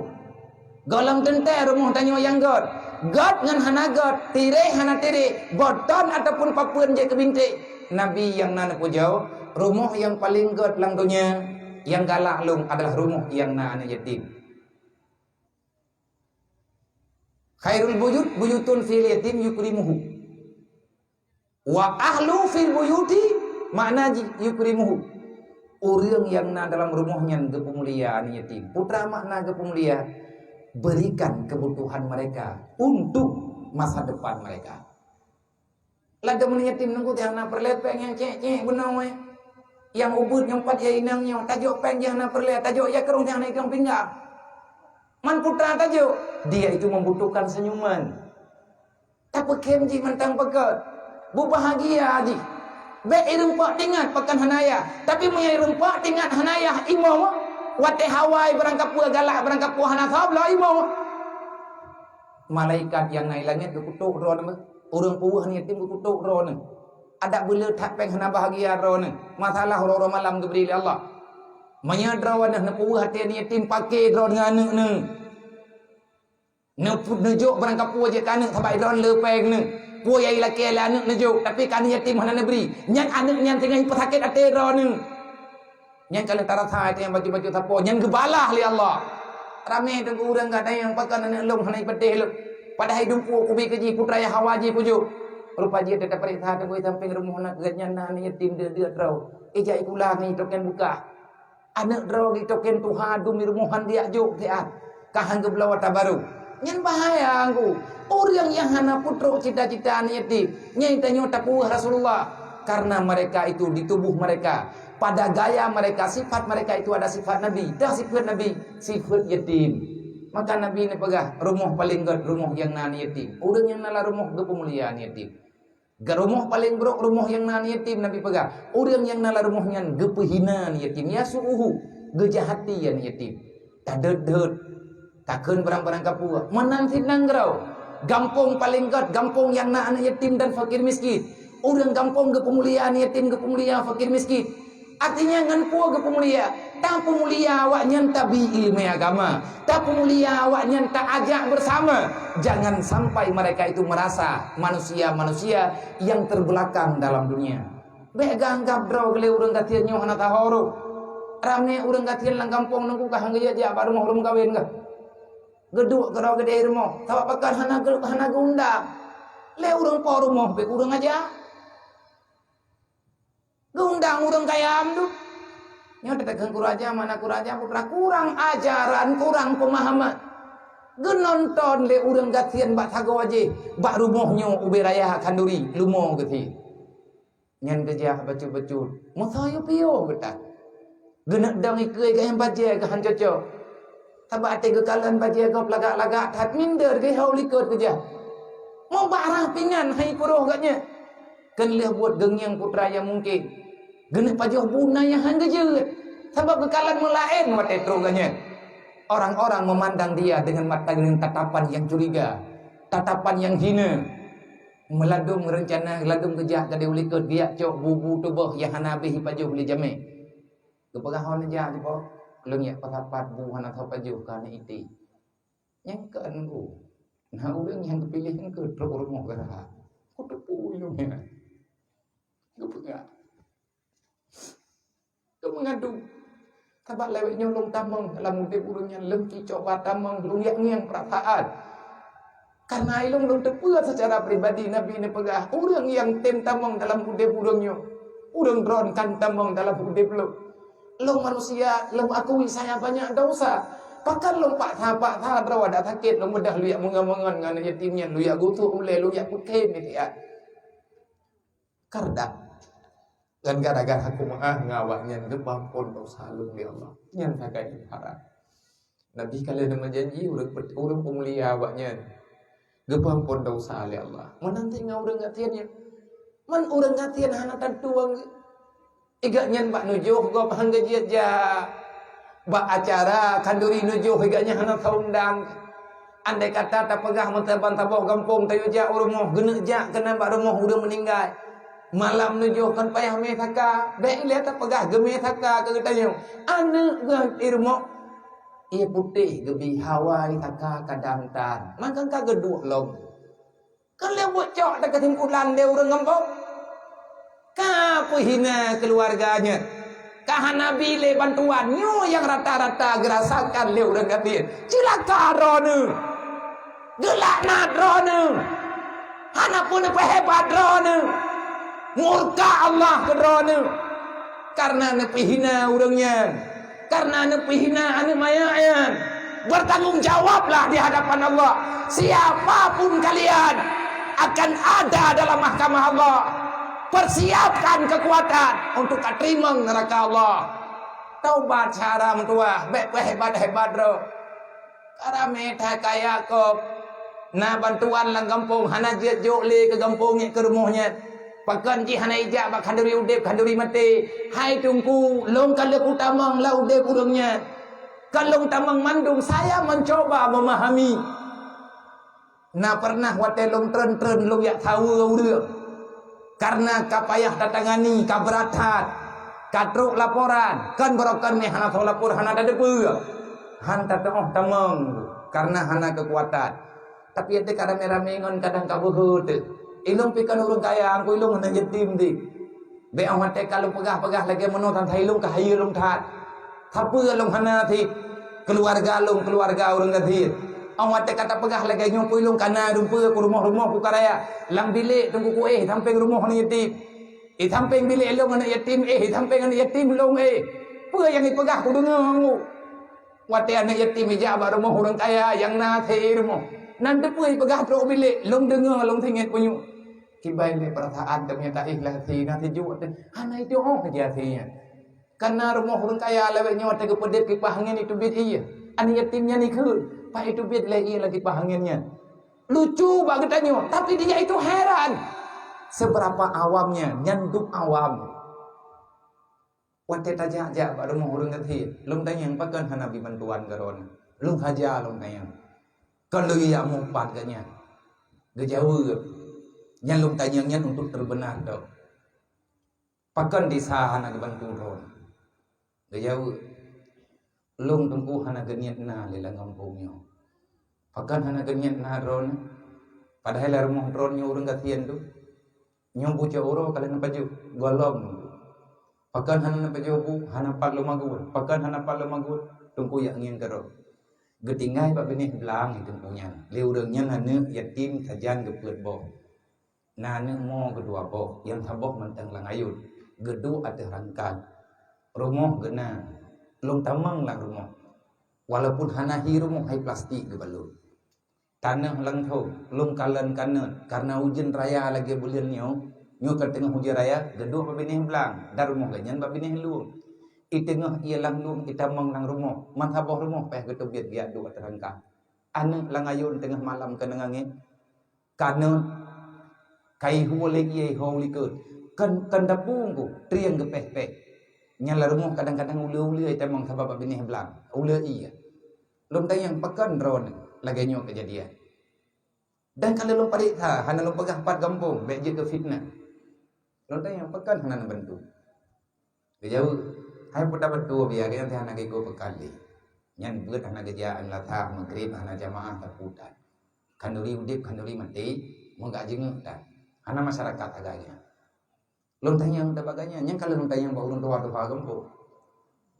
Gohlom teuntèe rumoh tanyoe nyang gèt. Gèt ngon hana gèt, tirèh hana tirèh, boton ataupun papeuen jeuet keu binték. Nabi nyang na neupeujaweueb, rumoh nyang paleng gèt lam donya nyang galak lôn adalah rumoh nyang na aneuk yatim. Khairul buyut, buyutun fil yatim yukrimuhu. Wa ahlu fil buyuti, makna jih yukrimuhu. Ureueng nyang na dalam rumoh nyan geupeumulia aneuk yatim. Peue makna geupeumulia? Berikan kebutuhan mereka untuk masa depan mereka. Lagèe aneuk yatim nunggu teuh hana peureulèe péng nyang cèk-cèk bunoe. Nyang ubit nyang pat ya inong nyoe, tajok péng jih hana peureulèe, tajok ya krueng jih hana ikong pinggang. Man peue tajok, dia itu membutuhkan senyuman. Tapeukém jih mantong peugèt. Beubahagia jih. Bèk irumpok tingat pakon hana yah. Tapi meunyo irumpok tingat hana yah imoe, watèe hawa barangkapeue galak barangkapeue hana sabloe imoe. Malaikat nyang na i langèt geukutok droeneuh. Ureueng peue aneuk yatim geukutok droeneuh. Adak beuleuet that péng hana bahagia droeneuh. Masalah uroe-uroe malam geubri lé Allah. Meunyo droeneuh neupeue até aneuk yatim paké droeneuh aneuk neuh. Neup-, neujok barangkapeue jih keu aneuk sabab droeneuh le péng neuh. Peue nyang ilakèe lé aneuk neujok, tapi keu aneuk yatim hana neubri. Nyan aneuk nyan teungoh jipeusakét até droeneuh. Nyan ka lheueh tarasa até nyang bacut-bacut sapo, nyan geubalah lé Allah. Ramé teungku ureueng gata nyang pakon aneuk lôn hana jipatéh lôn. Padahai dumpeue kubi keu jih putra nyang hawa jih kujok. Rupa jih teuka paréksa teungku sampéng rumoh aneuk geuh nyan na aneuk yatim deuh-deuh droe. Ijak ikula ngon token bukah. Aneuk droe geutoken tuha dum di rumoh han geujak jok siat, ka han geubloe ata barô. Nyan bahaya ngku. Ureueng nyang hana peutrok cita-cita aneuk yatim, nyan tanyoe tapeugah Rasulullah. Karena mereka itu di tubuh mereka, pada gaya mereka, sifat mereka itu ada sifat Nabi. Dah sifat Nabi, sifat yatim. Maka Nabi neupeugah, rumoh paleng gèt rumoh nyang na aneuk yatim. Ureueng nyang na lam rumoh geupeumulia aneuk yatim. Geurumoh paleng brok rumoh nyang na aneuk yatim, Nabi peugah, ureueng nyang na lam rumoh nyan geupeuhina aneuk yatim, yasu'uhu, geujahati aneuk yatim. Tadeuet-deuet, takheun barang-barang kapeue, meunan cit nanggroe. Gampông paleng gèt, gampông nyang na aneuk yatim dan fakir miskin. Ureueng gampông geupeumulia aneuk yatim, geupeumulia fakir miskin. Artinya ngon peue geupeumulia? Tapeumulia awak nyan tabi ileumèe agama, tapeumulia awak nyan taajak beusama. Jangan sampai mereka itu merasa manusia-manusia yang terbelakang dalam dunia. Bèk geuanggap droe lé ureueng gasien nyoe hana taho rôh. Ramé ureueng gasien lam gampông nunggu ka han geujak jak bak rumoh lom kawen geuh. Geuduek keudroe geudeh rumoh, sabab pakon hana geu-, hana geuundang. Lé ureueng po rumoh bèk ureueng aja. Geuundang ureueng kaya meudu. Nyoe teuka keu raja, mana keu raja putra, kurang ajaran, kurang pemahaman. Geunonton lé ureuëng gasien bak sagoe jih, bak rumoh nyoe ubé raya khanduri, lumo geusie. Nyan geujak bacut-bacut, meusoe yue piôh geutan. Geuneuk dong ikeue geuh nyang bajée geuh han cocok. Sabab até geukalon bajée gob lagak-lagak that, minder geuh ho likot geujak. Mubak rah pingan hai kuroh geuh nyan. Kheun lheueh buet geungieng putra nyang mungken. Geuneuk pajoh bu na nyang han geujeuet. Sabab geukalon meulaén watée trok geuh nyan. Orang-orang memandang dia dengan mata, dengan tatapan yang curiga, tatapan yang hina. Meuladum reuncana, ladum geujak gadée u likot, geujak cok bu-bu tuboh nyang hana habéh jipajoh lé jamé. Geupeugah hana jak jipo, lôn jak peusapat bu hana soe pajoh ka aneuk ité. Nyang keu nunggu. Na ureuëng nyang geupiléh nyan keu trok u rumoh geurhat. Kuteupeu ilong nyan. Geupeugah. Geumeungadu. Sabab lawét nyoe lôn tamong dalam udeb ureuëng nyan, lôn cicok ba tamong, lôn jak ngieng peurasaan. Karena ilong lôn teupeue secara pribadi Nabi neupeugah, ureuëng nyang tem tamong dalam udeb ureuëng nyoe, ureuëng droen kan tamong dalam udeb lôn. Lôn manusia, lôn akui saya banyak dosa. Pakon lôn paksa-paksa droe adak sakét, lôn meudah lôn jak meungon-meungon ngon aneuk yatim nyan, lôn jak gusok ulée, lôn jak peukhém di tiat. Kardak. Dan gara-gara aku meu'ah ngon awaknyan, geupeuampon dosa lôn lé Allah. Nyan sagai haram. Nabi ka lheueh neumeujanji, ureuëng pet-, ureuëng peumulia awaknyan geupeuampon dosa lé Allah. Meunan cit ngon ureuëng gasien nyan. Man ureuëng gasien hana tantu, iga nyan bak neujoh gob han geujeuet jak bak acara khanduri neujoh, iga nyan hana taundang. Andai kata tapeugah meusaban saboh gampông tayue jak u rumoh, geuneuk jak keunan bak rumoh ureuëng meuninggai. Malam neujoh kon payah mé saka, bék ilée tapeugah geumé saka keu geutanyoe. Aneuk geuh i rumoh, ie putéh geubi hawa i saka ka dam tan, mangkang ka geuduek lom. Kon lheueh buet cok teukesimpulan lé ureuëng gampông. Ka peuhina keuluwarga nyan. Ka hana bi lé bantuan, nyoe nyang rata-rata geurasakan lé ureuëng gasien. Ceulaka droeneuh! Geulaknat droeneuh! Hana peue neupeuhebat droeneuh! Murka Allah keu droeneuh! Karena neupeuhina ureuëng nyan. Karena neupeuhina aneuk manyak nyan. Bertanggung jawablah di hadapan Allah. Siapapun kalian akan ada dalam mahkamah Allah. Persiapkan kekuatan untuk ka teurimong neraka Allah. Taubat cara meutuah, bék peuhebat-hebat droe. Ka ramé that kaya kop. Na bantuan lam gampông hana jeuet jok lé keu gampông nyan, keu rumoh nyan. Pakon jih hana ijak bak khanduri udeb, khanduri maté. Hai Teungku, lôn ka lheueh kutamong lam udeb ureuëng nyan. Ka lôn tamong mandum, saya mencoba memahami. Na pernah watée lôn treun-treun lôn jak saweue ureuëng. Karena ka payah tatangani, ka brat that. Ka trok laporan, kon baroe kon meuhana soe lapor hana tateupeue. Han tateuoh tamong, karena hana keukuatan. Tapi até ka ramé-ramé ngon kadang ka beuhe teuh. Ilong pi kon ureuëng kaya, angku ilong hana yatim deh. Bék 'oh watée ka lôn peugah-peugah lagée meunoe tan ilong ka hayeue lôn that. Sapeue lôn hana cit? Keuluwarga lôn, keuluwarga ureuëng gasien. 'Oh watée ka tapeugah lagée nyoe, peue lôn kana rumpeu ku rumoh-rumoh ku karaya. Lam bilék teungku ku éh sampéng rumoh aneuk yatim. Éh sampéng bilék lôn aneuk yatim éh, éh sampéng aneuk yatim lôn éh. Peue nyang ipeugah kudeungoe ngon watée aneuk yatim ijak bak rumoh ureuëng kaya nyang na até rumoh. Nan teupeue ipeugah trok bilék, lôn deungoe lôn singet punyueng. Kibai lé peurasaan teumita ikhlas si na sijuek teuh hana itu'oh jih si nyan. Kana rumoh ureuëng kaya lawét nyoe watée geupeudeb kipah angén iteubiet ié. Aneuk yatim nyan ikheun, pat iteubiet lé ié lam kipah angén nyan. Lucu bak geutanyoe, tapi dia itu heran. Seberapa awamnya, nyan dum awam. Watée tajak-jak bak rumoh ureuëng gasien, lôn tanyong pakon hana bi bantuan keu droeneuh. Lôn haja lôn tanyong. Kon lôn ijak mupat geuh nyan. Geujaweueb, nyan lôn tanyong nyan untuk teubeunar tok. Pakon desa hana geubantu droeneuh? Geujaweueb, lôn teungku hana geuniet na lé lam gampông nyoe. Pakon hana geuniet na droeneuh? Padahai lam rumoh droeneuh ureuëng gasien tu. Nyoe bu cot uroe ka lheueh neupajoh, gohlom. Pakon hana neupajoh bu, hana pat lôn magun. Pakon hana pat lôn magun? Teungku jak ngieng keudroe. Geutinggai bak binéh blang di teungku nyan. Lé ureuëng nyan aneuk yatim sajan geupeuet boh. Na aneuk mo geudua boh, nyang saboh mantong lam ayôn. Geuduek ateueh rangkang. Rumoh geuna. Lôn tamong lam rumoh. Walaupun hana hi rumoh, hai plastik geubalot. Tanoh langthong, lôn kalon kanot, kareuna ujeuen raya lagée buleuen nyoe, nyoe ka teungoh ujeuen raya, geuduek bak binéh blang, dan rumoh geuh nyan bak binéh lueng. I teungoh ié lam lueng, itamong lam rumoh, meusaboh rumoh péh geuteubiet geujak duek teurangkah. Aneuëk lam ayôn teungoh malam keuneuk angén, kanot, ka ihue lé ié ihue likot, kon, kon dapu ku, trieng geupéh-péh. Nyan lam rumoh kadang-kadang uleue-uleue itamong sabab bak binéh blang, uleue ié. Lôn tanyong pakon droeneuh lagée nyoe keujadian. Dan ka lheueh lôn pareksa, hana lôn peugah pat gampông, bék jeuet keu fitnah. Lôn tanyong pakon hana neubantu. Geujaweueb, hai peue tabantu, biaya geuh nyan hana geukô peukali. Nyan beuet hana geujak, lam lasa, meugreb hana jamaah, taputan. Khanduri udeb, khanduri maté, meugak jingeuk tan. Hana masyarakat agaknya. Lôn tanyong tabak gobnyan, nyang ka lheueh lôn tanyong bak ureuëng tuha-tuha gampông.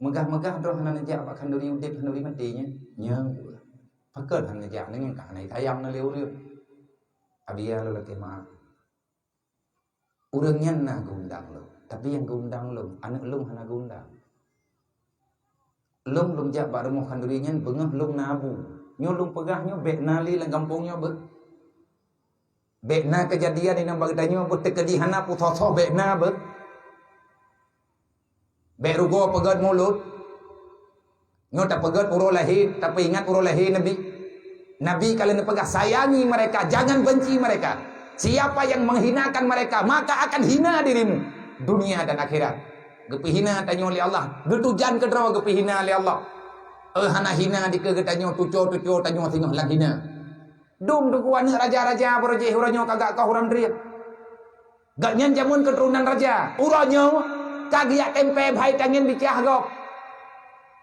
Meugah-meugah droe hana neujak bak khanduri udeb, khanduri maté nyan? Nyan. Pakon hana neujak, nyan ka hana jitanyong lé ureuëng. Abi ya lôn lakée meu'ah. Ureuëng nyan na geuundang lôn, tapi nyang geuundang lôn, aneuëk lôn hana geuundang. Lôn, lôn jak bak rumoh khanduri nyan beungoh lôn na bu. Nyoe lôn peugah nyoe bék na lé lam gampông nyoe beuh. Bék na keujadian inong bak geutanyoe beuh, teukeudi hana peusoh-soh bék na beuh. Bék rugoe peugét mulod. Nyoe tapeugét uroe lahé, tapeuingat uroe lahé Nabi. Nabi ka lheueh neupeugah, "Sayangi mereka, jangan benci mereka. Siapa yang menghinakan mereka, maka akan hina dirimu dunia dan akhirat." Geupeuhina tanyoe lé Allah, geutujan keudroe geupeuhina lé Allah. Eh, hana hina dikeue geutanyoe, tuco-tuco tanyoe singoh lam hina. Dum teungku aneuëk raja-raja barô jih uroe nyoe ka gak koh uram driet. Gobnyan jameun keuturonan raja. Uroe nyoe ka geujak tempé bhai tangieng bicah gob.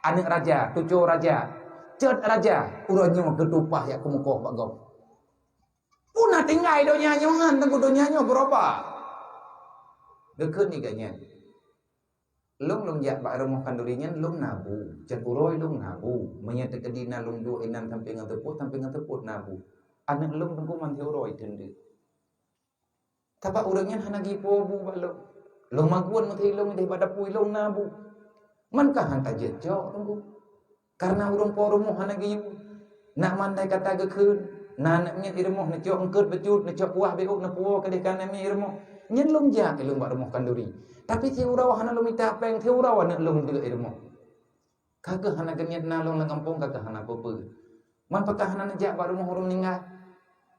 Aneuëk raja, tuco raja, cot raja, uroe nyoe geutupah jak keumeukoh bak gob. Puna tinggai donya nyoe nyan, teungku donya nyoe beurubah. Geukheun di gobnyan. Lôn, lôn jak bak rumoh khanduri nyan, lôn na bu. Cot uroe lôn na bu. Meunyoe teukeudi na lôn duek inan sampoe ngon seupôt, sampoe ngon seupôt na bu. Aneuëk lôn teungku man siuroe teundeuek. Sabab ureuëng nyan hana geuyue po bu bak lôn. Lôn magun meuteulông ideh bak dapu lôn na bu. Man ka han tajeuet cok teungku. Kareuna ureuëng po rumoh hana geuyue. Nak mandai kata geukheun, na aneuëk miet i rumoh neucok eungkôt beucut, neucok kuah beuôk neupuwoe keudeh keu aneuëk miet i rumoh. Nyan lôn jak ilôn bak rumoh khanduri. Tapi siuroe hana lôn mita péng, siuroe aneuëk lôn deuek i rumoh. Ka keuh hana geuniet na lôn lam gampông, ka keuh hana peue-peue. Man pakon hana neujak bak rumoh ureuëng meuninggai?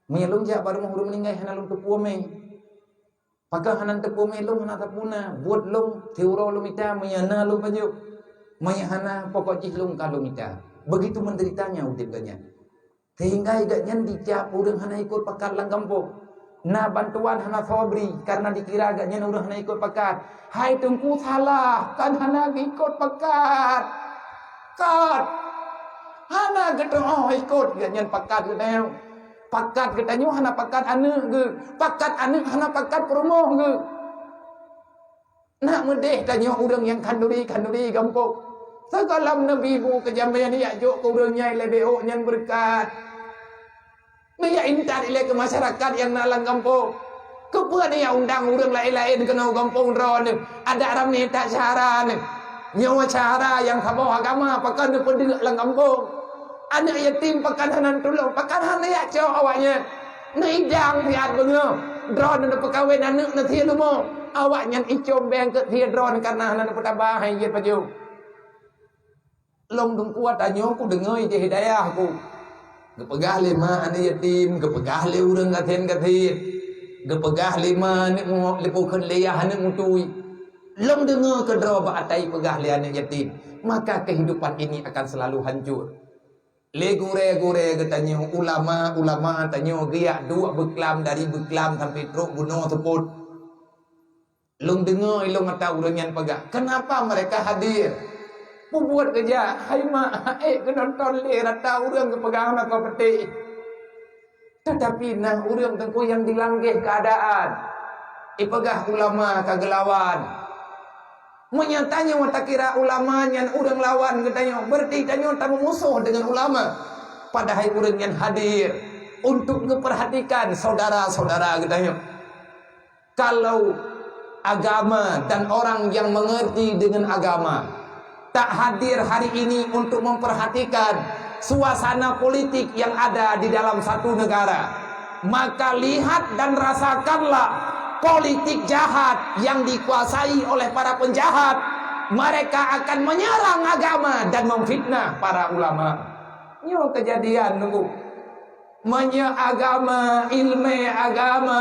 Meunyoe lôn jak bak rumoh ureuëng meuninggai hana lôn teupeue mé. Pakon hana teupeue mé lôn hana sapeue na, buet lôn, siuroe lôn mita, meunyoe na lôn pajoh. Meunyoe hana, pokok jih lôn ka lôn mita. Beugitu meudeurita nyan udeb gobnyan. Sehingga gobnyan dicap ureuëng hana ikot pakat lam gampông. Na bantuan hana sobri, kareuna dikira gobnyan ureuëng hana ikot pakat. Hai teungku salah, kan hana ikot pakat. Kat. Hana geutuoh ikot gobnyan pakat geutanyoe. Pakat geutanyoe hana pakat aneuëk geuh. Pakat aneuëk hana pakat peurumoh geuh. Nak meudeh tanyoe ureuëng nyang khanduri-khanduri gampông. Sigohlom neubi bu keu jamé nyan jak jok keu ureuëng nyang leubeh ôk nyan beureukat. Neujak intat ilée keu masyarakat nyang na lam gampông. Keupeue neujak undang ureuëng laén-laén keunoe gampông droeneuh? Adak ramé that syedara neuh. Nyoe syedara nyang saboh agama pakon neupeudeuek lam gampông. Aneuëk yatim pakon hana neutulông, pakon hana jak cok awaknyan. Neuidang siat beungoh. Droeneuh neupeukawen aneuëk neusie leumo. Awaknyan icom beng keu sie droeneuh kareuna hana neupeutaba hai jeuet pajoh. Lôn dungkua tanyoe kudeungoe di hidayah ku. Geupeugah lé ma aneuëk yatim, geupeugah lé ureuëng gasien-gasien, geupeugah lé ma aneuëk mu-, lé pukheun lé yah aneuëk mutui. Lôn deungoe keudroe bak atai peugah lé aneuëk yatim, maka kehidupan ini akan selalu hancur. Lé gurée-gurée geutanyoe, ulama-ulama tanyoe geujak duek beuklam dari beuklam sampai trok bunoe seupôt. Lôn deungoe ilôn ata ureuëng nyan peugah, "Kenapa mereka hadir? Peubuet geujak hai mak, ék geunonton lé rata ureuëng geupeugah hana soe peutéh." Tetapi na ureuëng teungku nyang dilanggeh keuadaan. Ipeugah ulama ka geulawan. Meunyoe tanyoe takira ulama nyan ureuëng lawan geutanyoe, berarti tanyoe tameumusoh deungon ulama. Padahai ureuëng nyan hadir untuk geupeurhatikan saudara-saudara geutanyoe. Kalau agama dan orang yang mengerti dengan agama tak hadir hari ini untuk memperhatikan suasana politik yang ada di dalam satu negara, maka lihat dan rasakanlah politik jahat yang dikuasai oleh para penjahat. Mereka akan menyerang agama dan memfitnah para ulama. Nyoe kejadian nunggu. Meunyoe agama, ilmu agama,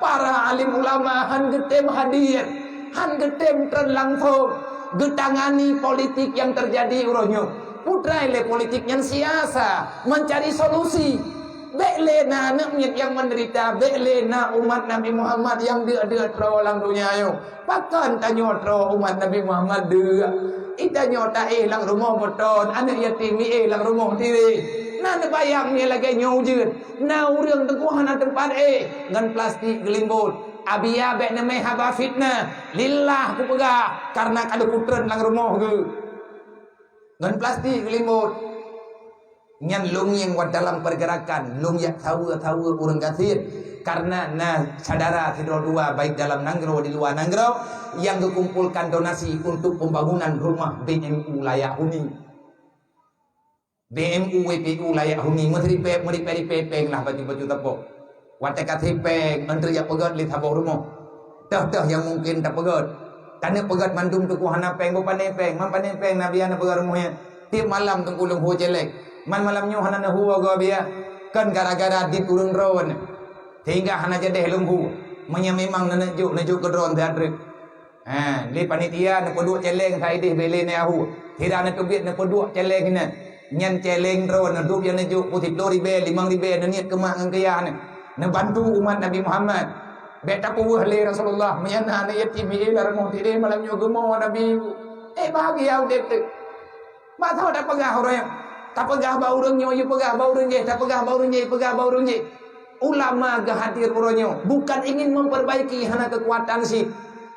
para alim ulama han geutem hadir, han geutem treun langsong geutangani politik nyang teujadi uroe nyoe. Putra lé politik nyan siasa, mencari solusi. Bék lé na aneuk miet nyang menderita, bék lé na umat Nabi Muhammad nyang deuk-deuk troe lam donya nyoe. Pakon tanyoe troe umat Nabi Muhammad deuk? Itanyoe taéh lam rumoh meuton, aneuk yatim miéh lam rumoh tireh. Na neubayang nyoe lagée nyoe ujeuen. Na ureuëng teungku hana teumpat éh, ngon plastik geulimbot. Abia bék neumé haba fitnah. Lillah kupeugah, kareuna ka lheueh kutreun lam rumoh geuh. Ngon plastik geulimbot. Nyan lôn nyang wat dalam pergerakan, lôn jak saweue-saweue ureuëng gasien, kareuna na syedara sidroe dua baik dalam nanggroe di luwa nanggroe nyang geukumpolkan donasi untuk pembangunan rumah B M U Layak Huni. B M U W P U Layak Huni meuripée-meuripée péng lah baju-baju teupoh. Watée ka trép péng, antre jak peugét lé saboh rumoh. Teuh-teuh nyang mungken tapeugét. Taneuk peugét mandum teungku hana péng, beupané péng, man pané péng Nabi hana peugét rumoh nyan. Tieb malam teungku lôn hue céléng. Man malam nyoe hana neuhue goe biya. Kon gara-gara dit ureuëng droe nyan. Sehingga hana jadéh lôn hue. Meunyoe memang neuneuk jok, neujok keu droe teuh trép. Ha, lé panitia neupeuduek céléng saideh bele neuyahu. Sira neuteubiet neupeuduek céléng hinan. Nyan céléng droe neuduek nyang neujok peusiplôh ribée, limong ribée neuniet keumak ngon keuyah nyan. Neubantu umat Nabi Muhammad. Bék tapeuweuh lé Rasulullah, meunyan na aneuk yatim miéh lam rumoh tireh malam nyoe geumo Nabi. Eh, bahagia udeb teuh. Bak saboh tapeugah ureuëng nyoe, tapeugah bak ureuëng nyoe, yue peugah bak ureuëng jéh, tapeugah bak ureuëng jéh, peugah bak ureuëng jéh. Ulama geuhadir uroe nyoe bukan ingin memperbaiki hana keukuatan cit,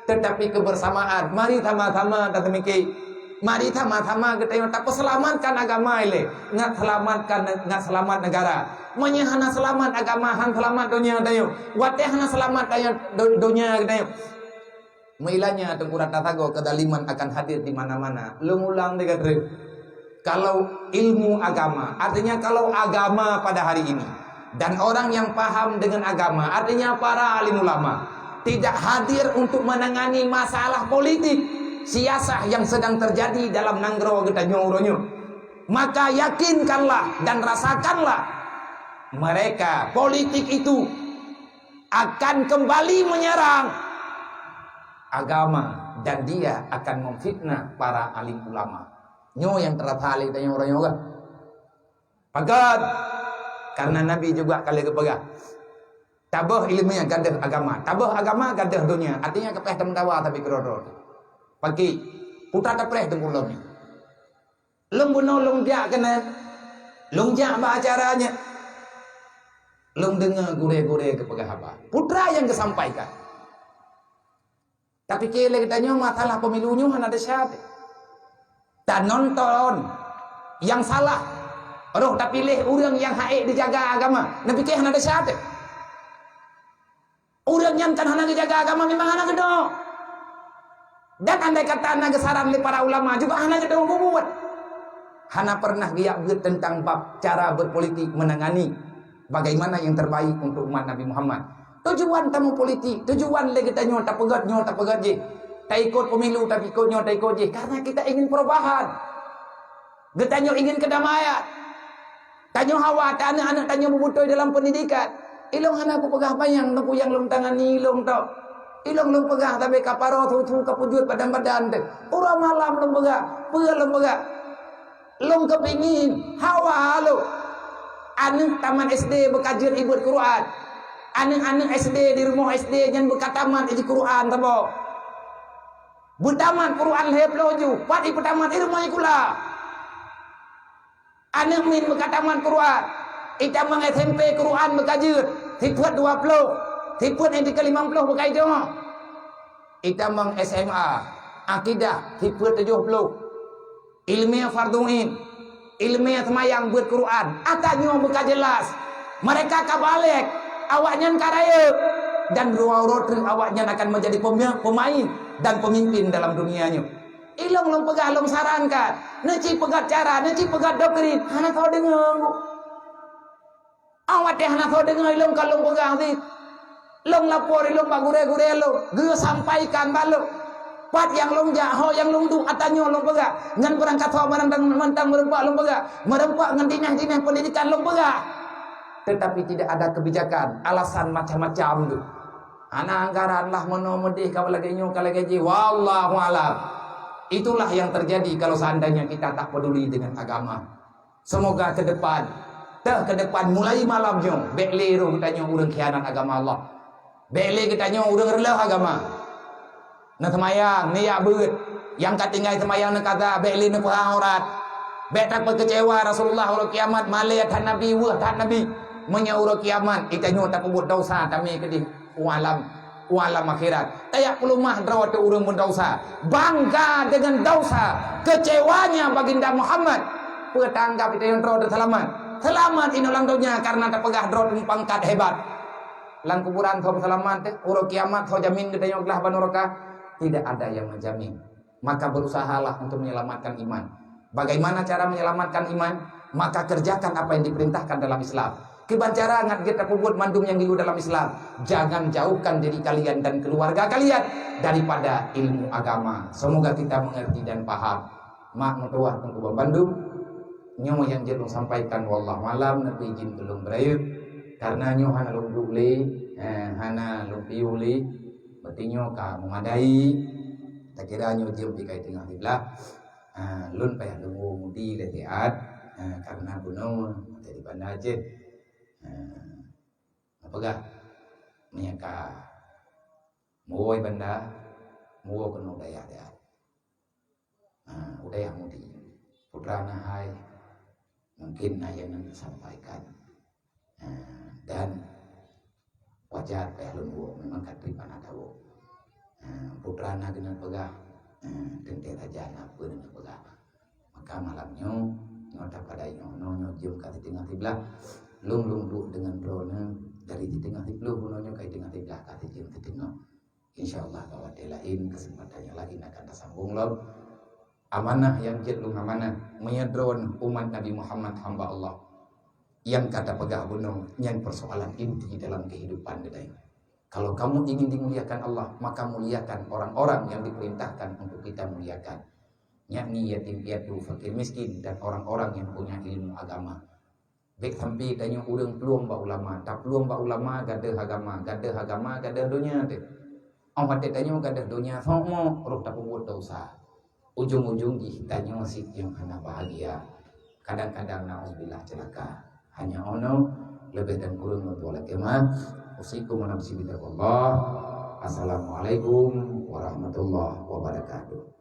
tetapi kebersamaan. Mari sama-sama taseumike. Mari sama-sama geutanyoe tapeuseulamatkan agama ilée, ngat seulamatkan, ngat seulamat negara. Meunyoe hana seulamat agama, han seulamat donya geutanyoe. Watée hana seulamat donya, do-, donya geutanyoe. Meuilanya teungku rata sagoe keuzaliman akan hadir di mana-mana. Lôn ulang lé gata. Kalau ilmu agama, artinya kalau agama pada hari ini, dan orang yang paham dengan agama, artinya para alim ulama, tidak hadir untuk menangani masalah politik, siasah yang sedang terjadi dalam nanggroe geutanyoe uroe nyoe, maka yakinkanlah dan rasakanlah, mereka politik itu akan kembali menyerang agama dan dia akan memfitnah para alim ulama. Nyoe nyang teurasa lé tanyoe uroe nyoe kan? Pakon? Karena Nabi juga ka lheueh geupeugah, "Taböh ileumèe gadôh agama, taböh agama gadôh donya." Artinya, kapéh tameudawa sabe keudroe-droe. Paki, putra tapreh teungku lom nyoe. Lôn bunoe lôn jak keunan, lôn jak bak acara nyan. Lôn deungoe gurèe-gurèe geupeugah haba. Putra nyang geusampaikan. Tapike lé geutanyoe masalah pemilu nyoe hana desya teuh. Tanonton nyang salah. Roh tapiléh ureuëng nyang ha'ék dijaga agama. Neupike hana desya teuh. Ureuëng nyan kan hana geujaga agama, memang hana geudoe. Dan andai kata na geusaran lé para ulama juga hana geudoe bubuet. Hana pernah geujak beuet tentang bab cara berpolitik menangani bagaimana yang terbaik untuk umat Nabi Muhammad. Tujuan tameupolitik, tujuan lé geutanyoe tapeugét nyoe tapeugét jih. Taikot pemilu, taikot nyoe taikot jih karena kita ingin perubahan. Geutanyoe ingin kedamaian. Tanyoe hawa ta aneuëk-aneuëk tanyoe beubutôi dalam pendidikan. Ilong hana kupeugah panyang teungku nyang lôn tangani ilong tok. Ilong lôn peugah sabe ka paro su-su ka peujeuet badan-badan teuh. Uroe malam lôn peugah, peue lôn peugah. Lôn keupingin hawa lôn. Aneuëk tamat S D beukajeuet ibeuet Quran. Aneuëk-aneuëk S D di rumoh S D nyan beukatamat iji Quran saboh. Beutamat Quran lhèe ploh ju, pat ipeutamat i rumoh sikula. Aneuëk miet beukatamat Quran, itamong S M P Quran beukajeuet, sifeuet dua ploh, sifeuet nyang dikeue limong ploh beukai doh. Itamong S M A, akidah, sifeuet tujoh ploh. Ileumèe fardhu ain, ileumèe seumayang beuet Quran, ata nyoe beuka jeulaih. Mereka ka balek, awaknyan ka rayeuk, dan uroe-uroe treuk awaknyan akan menjadi pemi-, pemain dan pemimpin dalam dunia nyoe. Ilong lôn peugah, lôn sarankan. Neuci peugah cara, neuci peugah doktrin. Hana soe deungoe. Awai teuh hana soe deungoe ilong ka lôn peugah cit. Lôn lapor ilong bak gurée-gurée lôn, geusampaikan bak lôn. Pat nyang lôn jak, ho nyang lôn duek, ata nyoe lôn peugah. Ngon beurangkasoe mantong, mantong meureumpok lôn peugah. Meureumpok ngon dinas-dinas pendidikan lôn peugah. Tetapi tidak ada kebijakan, alasan macam-macam tu. Hana anggaran lah, meunoe meudeh, ka lagée nyoe, ka lagée jih. Wallahu alam. Itulah yang terjadi kalau seandainya kita tak peduli dengan agama. Semoga ke depan, teuh ke depan, mulai malam nyoe, bék lé roh geutanyoe ureuëng khianat agama Allah. Bék lé geutanyoe ureuëng reuloh agama. Neuseumayang, neujak beuet. Nyang ka tinggai seumayang neukaza, bék lé neupeuhah aurat. Bék tapeukeucewa Rasulullah uroe kiamat, malée that Nabi, weueh that Nabi. Meunyoe uroe kiamat, geutanyoe tapeubuet desya, tamé keudeh u alam, u alam akhirat. Tajak peuleumah droe teuh ureuëng meudesya. Bangga dengan desya, kecewanya Baginda Muhammad. Peue taanggab geutanyoe droe teuh seulamat? Seulamat inoe lam donya karena tapeugah droe teuh pangkat hebat. Lam kuburan soe seulamat, uroe kiamat soe jamin geutanyoe glah bak nuraka? Tidak ada yang menjamin. Maka berusahalah untuk menyelamatkan iman. Bagaimana cara menyelamatkan iman? Maka kerjakan apa yang diperintahkan dalam Islam. Kiban cara ngat gét tapeubuet mandum nyang geuyue dalam Islam. Jangan jauhkan diri kalian dan keluarga kalian daripada ilmu agama. Semoga kita mengerti dan paham. Mak meutuwah teungku bandum, nyoe nyang jeuet lôn sampaikan, wallahu alam, neupeuidhin keu lôn beurayeuk. Karena nyoe hana lôn duek lé, eh, hana lôn piôh lé, berarti nyoe ka meumadai. Takira nyoe jeuem pih ka teungoh siblah. Ah, lôn payah lôn woe mudi lé siat, ah, karena bunoe dari Banda Aceh. Ah, peugah, meunyo ka meuwoe Banda, meuwoe keunoe dayah-dayah. Ah, u dayah mudi. Putra na hai, mungkin na nyang neusampaikan. Ah, dan wajar payah lôn woe, memang ka trép hana tawoe. Ah, putra na keuneuk peugah, ah, teuntée saja na peue keuneuk peugah. Maka malam nyoe, nyoe tapadai nyoe, nyoe, nyoe jeuem ka siteungoh siblah. Lôn, lôn duek deungon droeneuh dari siteungoh siploh bunoe nyoe ka siteungoh siblah ka sijeuem siteungoh. Insya Allah, ka watée laén, keuseumpatan nyang laén akan tasambong lom. Amanah nyang jeuet lôn amanah, meunyoe droeneuh umat Nabi Muhammad, hamba Allah, nyang ka tapeugah bunoe, nyan persoalan inti dalam kehidupan geutanyoe. Kalau kamu ingin dimuliakan Allah, maka muliakan orang-orang yang diperintahkan untuk kita muliakan, yakni yatim piatu, fakir miskin, dan orang-orang yang punya ilmu agama. Bék sampai tanyoe ureuëng plueng bak ulama, taplueng bak ulama gadôh agama, gadôh agama gadôh donya teuh. Óh watée tanyoe gadôh donya sok mok, roh tapeubuet desya. Ujong-ujong jih tanyoe sit nyang hana bahagia. Kadang-kadang, naudzubillah, ceulaka. Hanya ono, leubeh dan kureueng lôn tuan lakée meu'ah. Usikum wa nafsi bitaqwallah. Assalamualaikum warahmatullahi wabarakatuh.